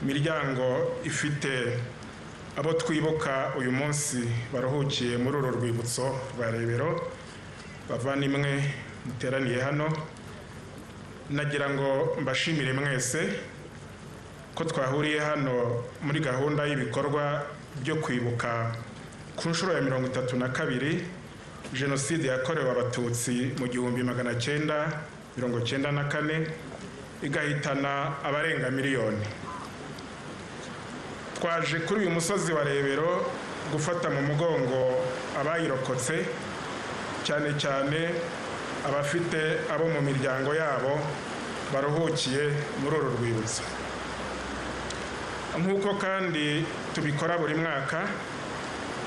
imiryango ifite abo twibuka uyu munsi baruhukiye muri uru rwibutso rwa Rebero, bavandimwe muteraniye hano, nagira ngo mbashimire mwese ko twahuriye hano muri gahunda y'ibikorwa byo kwibuka ku nshuro ya 32 Jenoside yakorewe Abatutsi mu 1994 igahitana abarenga miliyoni. Twaje kuri uyu musozi wa Rebero gufata mu mugongo abayirokotse, cyane cyane abafite abo mu miryango yabo baruhukiye muri uru rwibutso. Nk'uko kandi tubikora buri mwaka,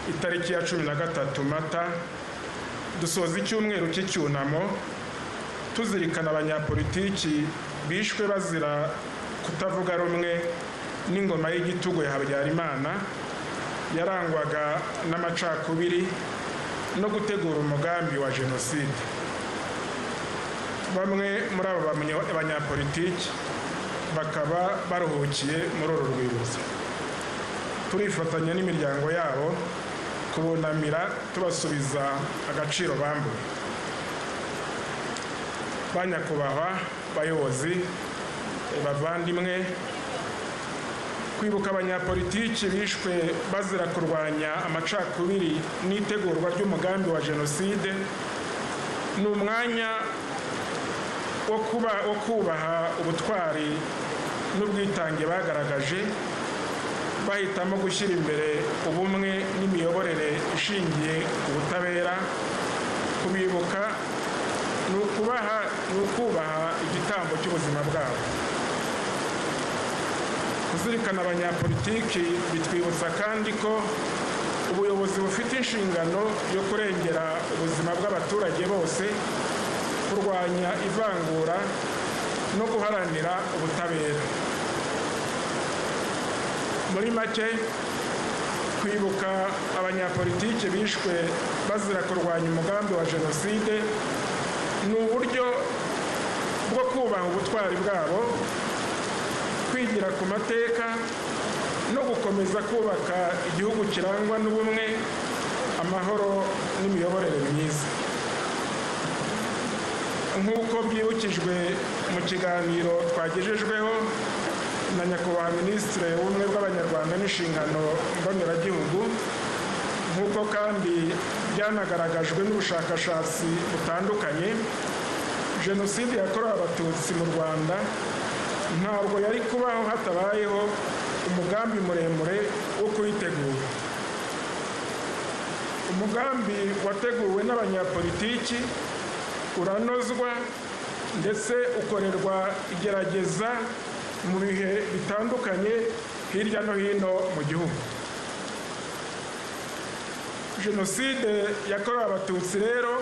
itariki ya 13 Mata dusoza icyumweru cy'icyunamo tuzirikana abanyapolitiki bishwe bazira kutavuga rumwe n'ingoma y'igitugu ya Habyarimana yarangwaga n'amacakubiri no gutegura umugambi wa jenoside. Bamwe muri abo banyapolitiki bakaba baruhukiye muri uru rwibutso. Turifatanya n'imiryango yabo kubunamira tubasubiza agaciro bambuwe. Banyakubahwa bayobozi, bavandimwe, kwibuka abanyapolitiki bishwe bazira kurwanya amacakubiri n'itegurwa ry'umugambi wa jenoside ni umwanya wo kubaha ubutwari n'ubwitange bagaragaje, bahitamo gushyira imbere ubumwe n'imiyoborere ishingiye ku butabera. Kubibuka ni ukubaha igitambo cy'ubuzima bwabo. Kuzirikana abanyapolitiki bitwibutsa kandi ko ubuyobozi bufite inshingano yo kurengera ubuzima bw'abaturage bose, kurwanya ivangura no guharanira ubutabera. Muri make, kwibuka abanyapolitiki bishwe bazira kurwanya umugambi wa jenoside ni uburyo bwo kubaha ubutwari bwabo, kwigira ku mateka no gukomeza kubaka igihugu kirangwa n'ubumwe, amahoro n'imiyoborere myiza. Nk'uko byibukijwe mu kiganiro twagejejweho na Nyakubahwa Minisitiri w'Ubumwe bw'Abanyarwanda n'inshingano mboneragihugu, nk'uko kandi byanagaragajwe n'ubushakashatsi butandukanye, jenoside yakorewe Abatutsi mu Rwanda ntabwo yari kubaho hatabayeho umugambi muremure wo kuyitegura. Umugambi wateguwe n'abanyapolitiki uranozwa ndetse ukorerwa igerageza mu bihe bitandukanye hirya no hino mu gihugu. Jenoside yakorewe Abatutsi rero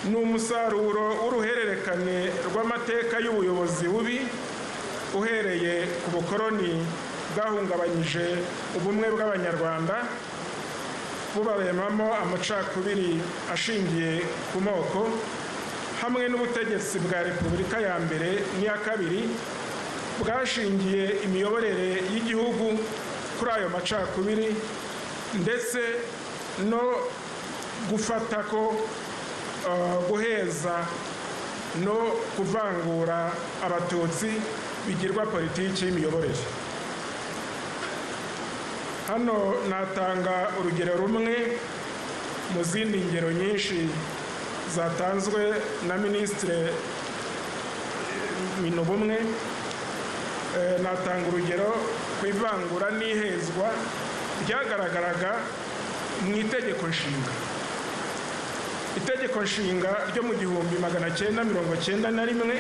ni umusaruro w'uruhererekane rw'amateka y'ubuyobozi bubi, uhereye ku bukoroni bwahungabanyije ubumwe bw'Abanyarwanda, bubaremamo amacakubiri ashingiye ku moko, hamwe n'ubutegetsi bwa Repubulika ya mbere n'iya kabiri bwashingiye imiyoborere y'igihugu kuri ayo macakubiri, ndetse no gufata ko guheza no kuvangura Abatutsi bigirwa politiki y'imiyoborere. Hano natanga urugero rumwe mu zindi ngero nyinshi zatanzwe na Minisitiri Minubumwe. Natanga urugero ku ivangura n'ihezwa ryagaragaraga mu itegeko nshinga. Itegeko nshinga ryo mu 1991,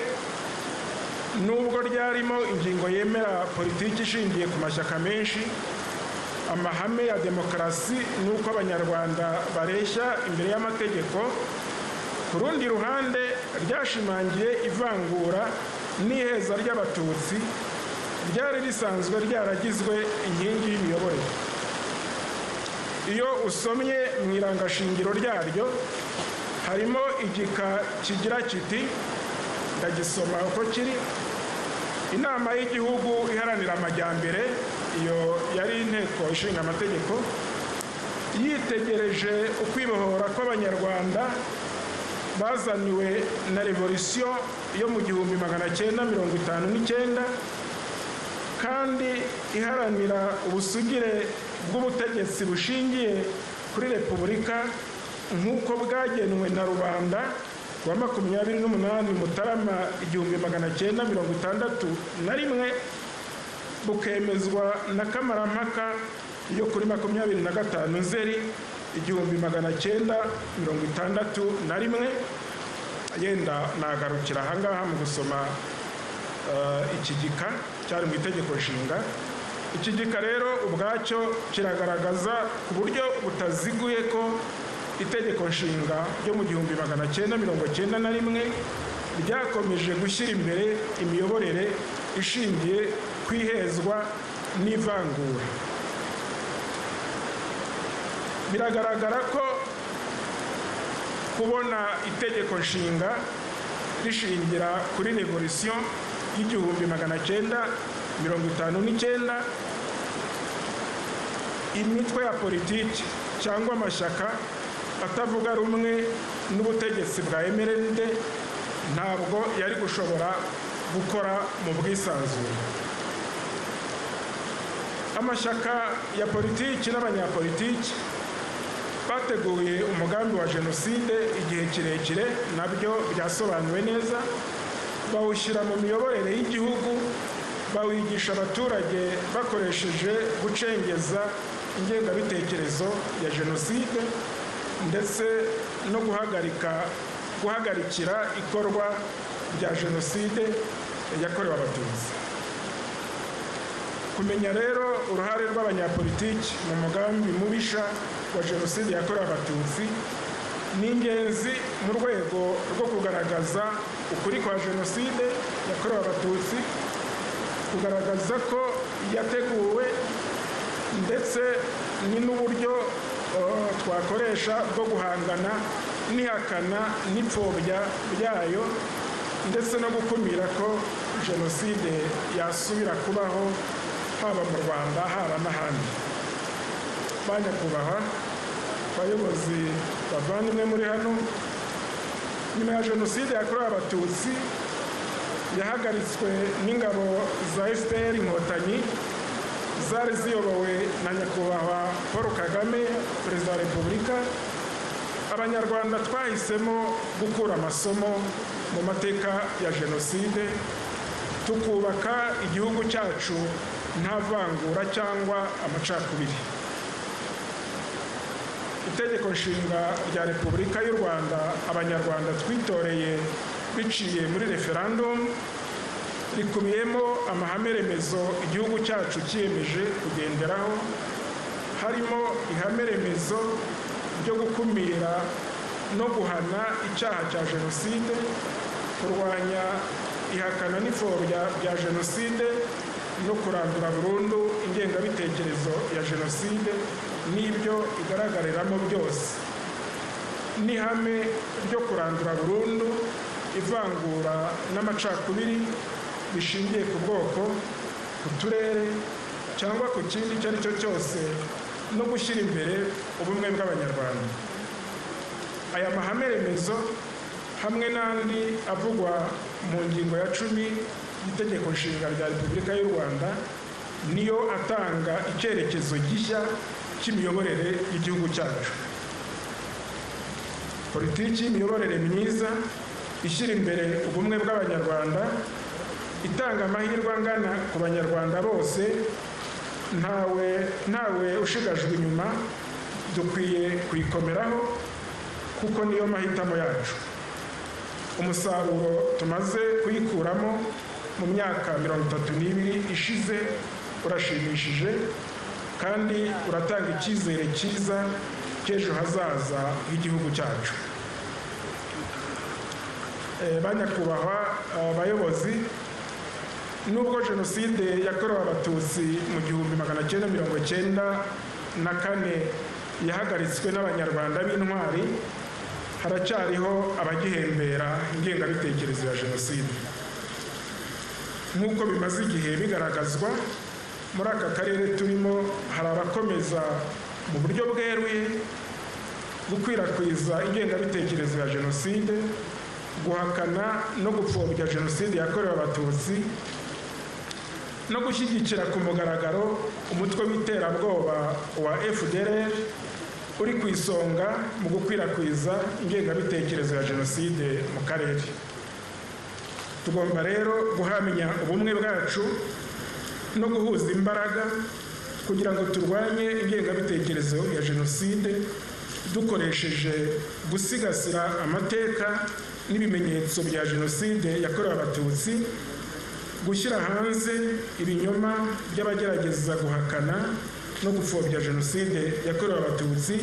nubwo ryarimo ingingo yemera politiki ishingiye ku mashyaka menshi, amahame ya demokarasi n'uko Abanyarwanda bareshya imbere y'amategeko, ku rundi ruhande ryashimangiye ivangura n'iheza ry'Abatutsi ryari risanzwe ryaragizwe inkingi y'imiyoborere. Iyo usomye mu irangashingiro ryaryo harimo igika kigira kiti, ndagisoma uko kiri: Inama y'Igihugu Iharanira Amajyambere, iyo yari Inteko Ishinga Amategeko, yitegereje ukwibohora kw'Abanyarwanda bazaniwe na revolisiyo yo mu 1959, kandi iharanira ubusugire bw'ubutegetsi bushingiye kuri repubulika nk'uko bwagenwe na rubanda wa 28 Mutarama 1961, bukemezwa na Kamarampaka yo kuri 25 Nzeri 1961. Yenda nagarukira ahangaha mu gusoma iki gika cyari mu itegeko nshinga. Iki gika rero ubwacyo kiragaragaza ku buryo butaziguye ko itegeko nshinga ryo mu 1991 ryakomeje gushyira imbere imiyoborere ishingiye ku ihezwa n'ivangura. Biragaragara ko kubona itegeko nshinga rishingira kuri revolisiyo y'1959, imitwe ya politiki cyangwa amashyaka atavuga rumwe n'ubutegetsi bwa MRND ntabwo yari gushobora gukora mu bwisanzure. Amashyaka ya politiki n'abanyapolitiki bateguye umugambi wa jenoside igihe kirekire, nabyo byasobanuwe neza, bawushyira mu miyoborere y'igihugu, bawigisha abaturage bakoresheje gucengeza ingengabitekerezo ya jenoside ndetse no guhagarikira ikorwa rya jenoside yakorewe Abatutsi. Kumenya rero uruhare rw'abanyapolitiki mu mugambi mubisha wa jenoside yakorewe Abatutsi ni ingenzi mu rwego rwo kugaragaza ukuri kwa jenoside yakorewe Abatutsi, kugaragaza ko yateguwe, ndetse ni n'uburyo twakoresha bwo guhangana n'ihakana n'ipfobya ryayo, ndetse no gukumira ko jenoside yasubira kubaho haba mu Rwanda haba n'ahandi. Banyakubahwa bayobozi bavandimwe muri hano, nyuma ya jenoside yakorewe Abatutsi yahagaritswe n'ingabo za FPR Inkotanyi zari ziyobowe na Nyakubahwa Paul Kagame, Perezida wa Repubulika, Abanyarwanda twahisemo gukura amasomo mu mateka ya jenoside, tukubaka igihugu cyacu nta vangura cyangwa amacakubiri. Itegeko nshinga rya Repubulika y'u Rwanda Abanyarwanda twitoreye biciye muri referendum rikubiyemo amahame remezo igihugu cyacu cyiyemeje kugenderaho, harimo ihame remezo ryo gukumira no guhana icyaha cya jenoside, kurwanya ihakana n'ipfobya rya jenoside, no kurandura burundu ingengabitekerezo ya jenoside n'ibyo igaragariramo byose, n'ihame ryo kurandura burundu ivangura n'amacakubiri bishingiye ku bwoko, ku turere cyangwa ku kindi icyo ari cyo cyose, no gushyira imbere ubumwe bw'Abanyarwanda. Aya mahame remezo hamwe n'andi avugwa mu ngingo ya 10 y'itegeko nshinga rya Repubulika y'u Rwanda niyo atanga icyerekezo gishya cy'imiyoborere y'igihugu cyacu. Politiki y'imiyoborere myiza ishyira imbere ubumwe bw'Abanyarwanda, itanga amahirwe angana ku Banyarwanda bose, ntawe ushigajwe inyuma, dukwiye kuyikomeraho kuko niyo mahitamo yacu. Umusaruro tumaze kuyikuramo mu myaka 32 ishize urashimishije kandi uratanga icyizere cyiza cy'ejo hazaza h'igihugu cyacu. Banyakubahwa abayobozi, nubwo jenoside yakorewe Abatutsi mu 1994 yahagaritswe n'Abanyarwanda b'intwari, haracyariho abagihembera ingengabitekerezo ya jenoside. Nk'uko bimaze igihe bigaragazwa muri aka karere turimo, hari abakomeza mu buryo bweruye gukwirakwiza ingengabitekerezo ya jenoside, guhakana no gupfobya jenoside yakorewe Abatutsi, no gushyigikira ku mugaragaro umutwe w'iterabwoba wa FDLR uri ku isonga mu gukwirakwiza ingengabitekerezo ya jenoside mu karere. Tugomba rero guhamya ubumwe bwacu no guhuza imbaraga kugira ngo turwanye ingengabitekerezo ya jenoside dukoresheje gusigasira amateka n'ibimenyetso bya jenoside yakorewe Abatutsi, gushyira hanze ibinyoma by'abagerageza guhakana no gupfobya jenoside yakorewe Abatutsi,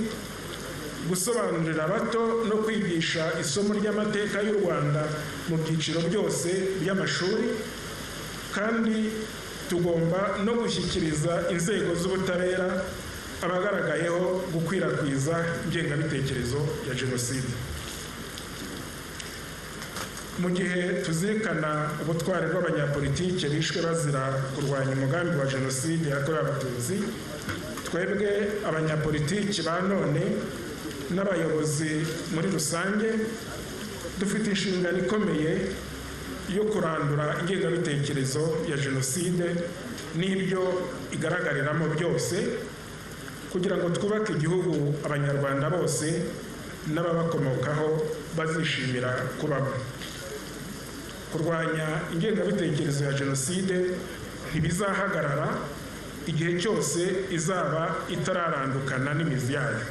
gusobanurira abato no kwigisha isomo ry'amateka y'u Rwanda mu byiciro byose by'amashuri, kandi tugomba no gushyikiriza inzego z'ubutabera abagaragayeho gukwirakwiza ingengabitekerezo ya jenoside. Mu gihe tuzirikana ubutwari bw'abanyapolitike bishwe bazira kurwanya umugambi wa jenoside yakorewe Abatutsi, twebwe abanyapolitiki ba none n'abayobozi muri rusange dufite inshingano ikomeye yo kurandura ingengabitekerezo ya jenoside n'ibyo igaragariramo byose, kugira ngo twubake igihugu Abanyarwanda bose n'ababakomokaho bazishimira kubamo. Kurwanya ingengabitekerezo ya jenoside ntibizahagarara igihe cyose izaba itararandukana n'imizi yayo.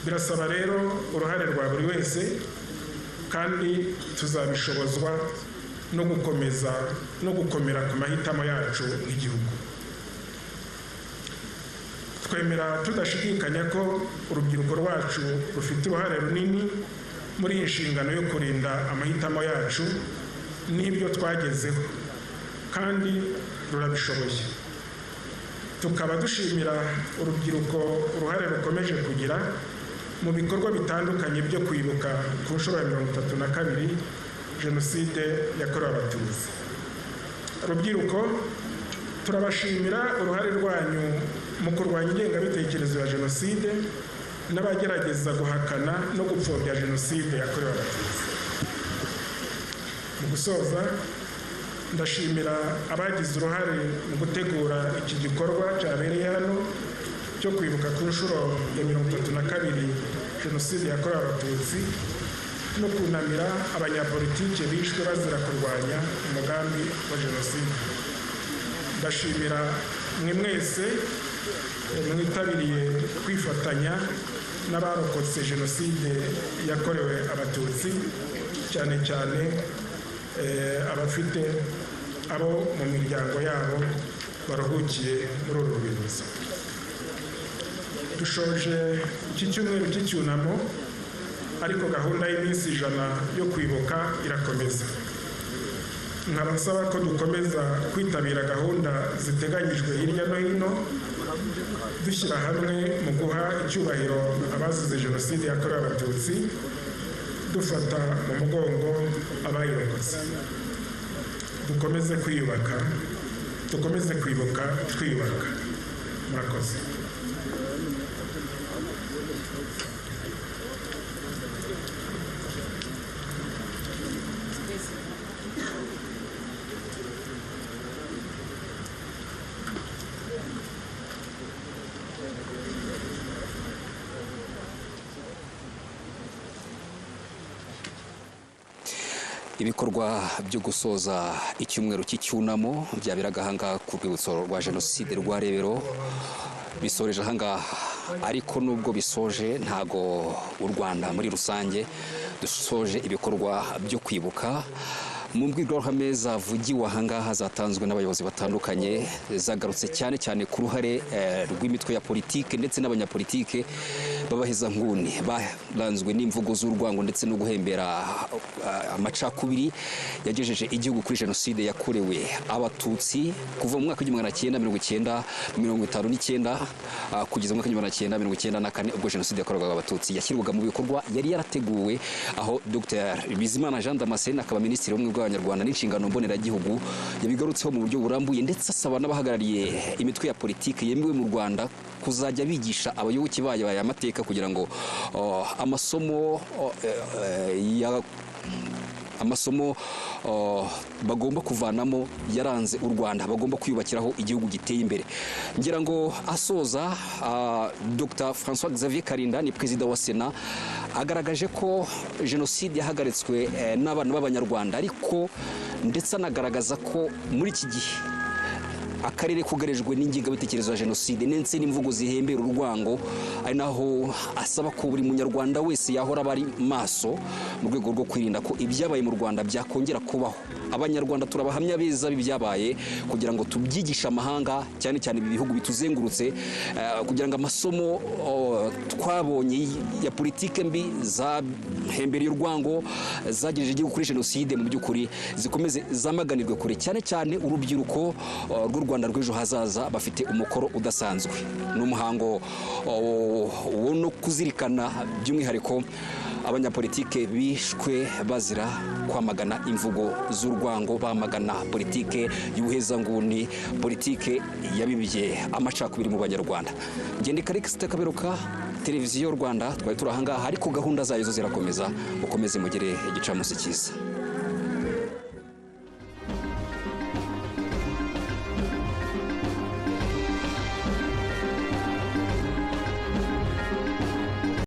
Birasaba rero uruhare rwa buri wese, kandi tuzabishobozwa no gukomeza no gukomera ku mahitamo yacu nk'igihugu. Twemera tudashidikanya ko urubyiruko rwacu rufite uruhare runini muri iyi nshingano yo kurinda amahitamo yacu n'ibyo twagezeho, kandi rurabishoboye. Tukaba dushimira urubyiruko uruhare rukomeje kugira mu bikorwa bitandukanye byo kwibuka ku nshuro ya 32 jenoside yakorewe Abatutsi. Rubyiruko, turabashimira uruhare rwanyu mu kurwanya ingengabitekerezo ya jenoside n'abagerageza guhakana no gupfobya jenoside yakorewe Abatutsi. Mu gusoza, ndashimira abagize uruhare mu gutegura iki gikorwa cyabereye hano cyo kwibuka ku nshuro ya 32 jenoside yakorewe Abatutsi no kunamira abanyapolitike bishwe bazira kurwanya umugambi wa jenoside. Ndashimira mwe mwese mwitabiriye kwifatanya n'abarokotse jenoside yakorewe Abatutsi, cyane cyane abafite abo mu miryango yabo baruhukiye muri uru rwibutso. Dushoje iki cyumweru cy'icyunamo, ariko gahunda y'iminsi 100 yo kwibuka irakomeza. Nkaba nsaba ko dukomeza kwitabira gahunda ziteganyijwe hirya no hino, dushyira hamwe mu guha icyubahiro abazize jenoside yakorewe Abatutsi, dufata mu mugongo abayirokotse. Dukomeze kwiyubaka, dukomeze kwibuka twiyubaka. Murakoze. Ibikorwa byo gusoza icyumweru cy'icyunamo byaberaga ahangaha ku rwibutso rwa jenoside rwa Rebero bisoreje ahangaha, ariko nubwo bisoje ntago u Rwanda muri rusange dusoje ibikorwa byo kwibuka. Mu mbwirwaruhame zavugiwe ahangaha zatanzwe n'abayobozi batandukanye, zagarutse cyane cyane ku ruhare rw'imitwe ya politike ndetse n'abanyapolitike b'abahezanguni baranzwe n'imvugo z'urwango ndetse no guhembera amacakubiri yagejeje igihugu kuri jenoside yakorewe Abatutsi kuva mu mwaka w'1959 kugeza mu mwaka w'1994, ubwo jenoside yakorerwaga Abatutsi yashyirwaga mu bikorwa yari yarateguwe, aho Dr Bizimana Jean Damascene, akaba Minisitiri w'Ubumwe bw'Abanyarwanda n'inshingano mboneragihugu, yabigarutseho mu buryo burambuye, ndetse asaba n'abahagarariye imitwe ya politiki yemewe mu Rwanda kuzajya bigisha abayoboke bayo aya mateka kugira ngo amasomo ya amasomo bagomba kuvanamo yaranze u Rwanda, bagomba kwiyubakiraho igihugu giteye imbere. Ngira ngo asoza, Dr François Xavier Karinda, ni Perezida wa Sena, agaragaje ko jenoside yahagaritswe n'abana b'Abanyarwanda, ariko ndetse anagaragaza ko muri iki gihe akarere kugarijwe n'ingengabitekerezo ya jenoside ndetse n'imvugo zihembera urwango, ari naho asaba ko buri munyarwanda wese yahora aba ari maso mu rwego rwo kwirinda ko ibyabaye mu Rwanda byakongera kubaho. Abanyarwanda turabahamya beza b'ibyabaye kugira ngo tubyigishe amahanga, cyane cyane ibi bihugu bituzengurutse, kugira ngo amasomo twabonye ya politike mbi zahembereye urwango, zagejeje igihugu kuri jenoside, mu by'ukuri zikomeze zamaganirwe kure, cyane cyane urubyiruko rw'u Rwanda rw'ejo hazaza bafite umukoro udasanzwe. Ni umuhango wo no kuzirikana by'umwihariko abanyapolitike bishwe bazira kwamagana imvugo z'urwango, bamagana politike y'ubuhezanguni, politike yabibye amacakubiri mu Banyarwanda. Ngende Karikisite Kaberuka, Televiziyo Rwanda, twari turi ahangaha, ariko gahunda zayo zo zirakomeza. Mukomeze mugire igicamunsi cyiza.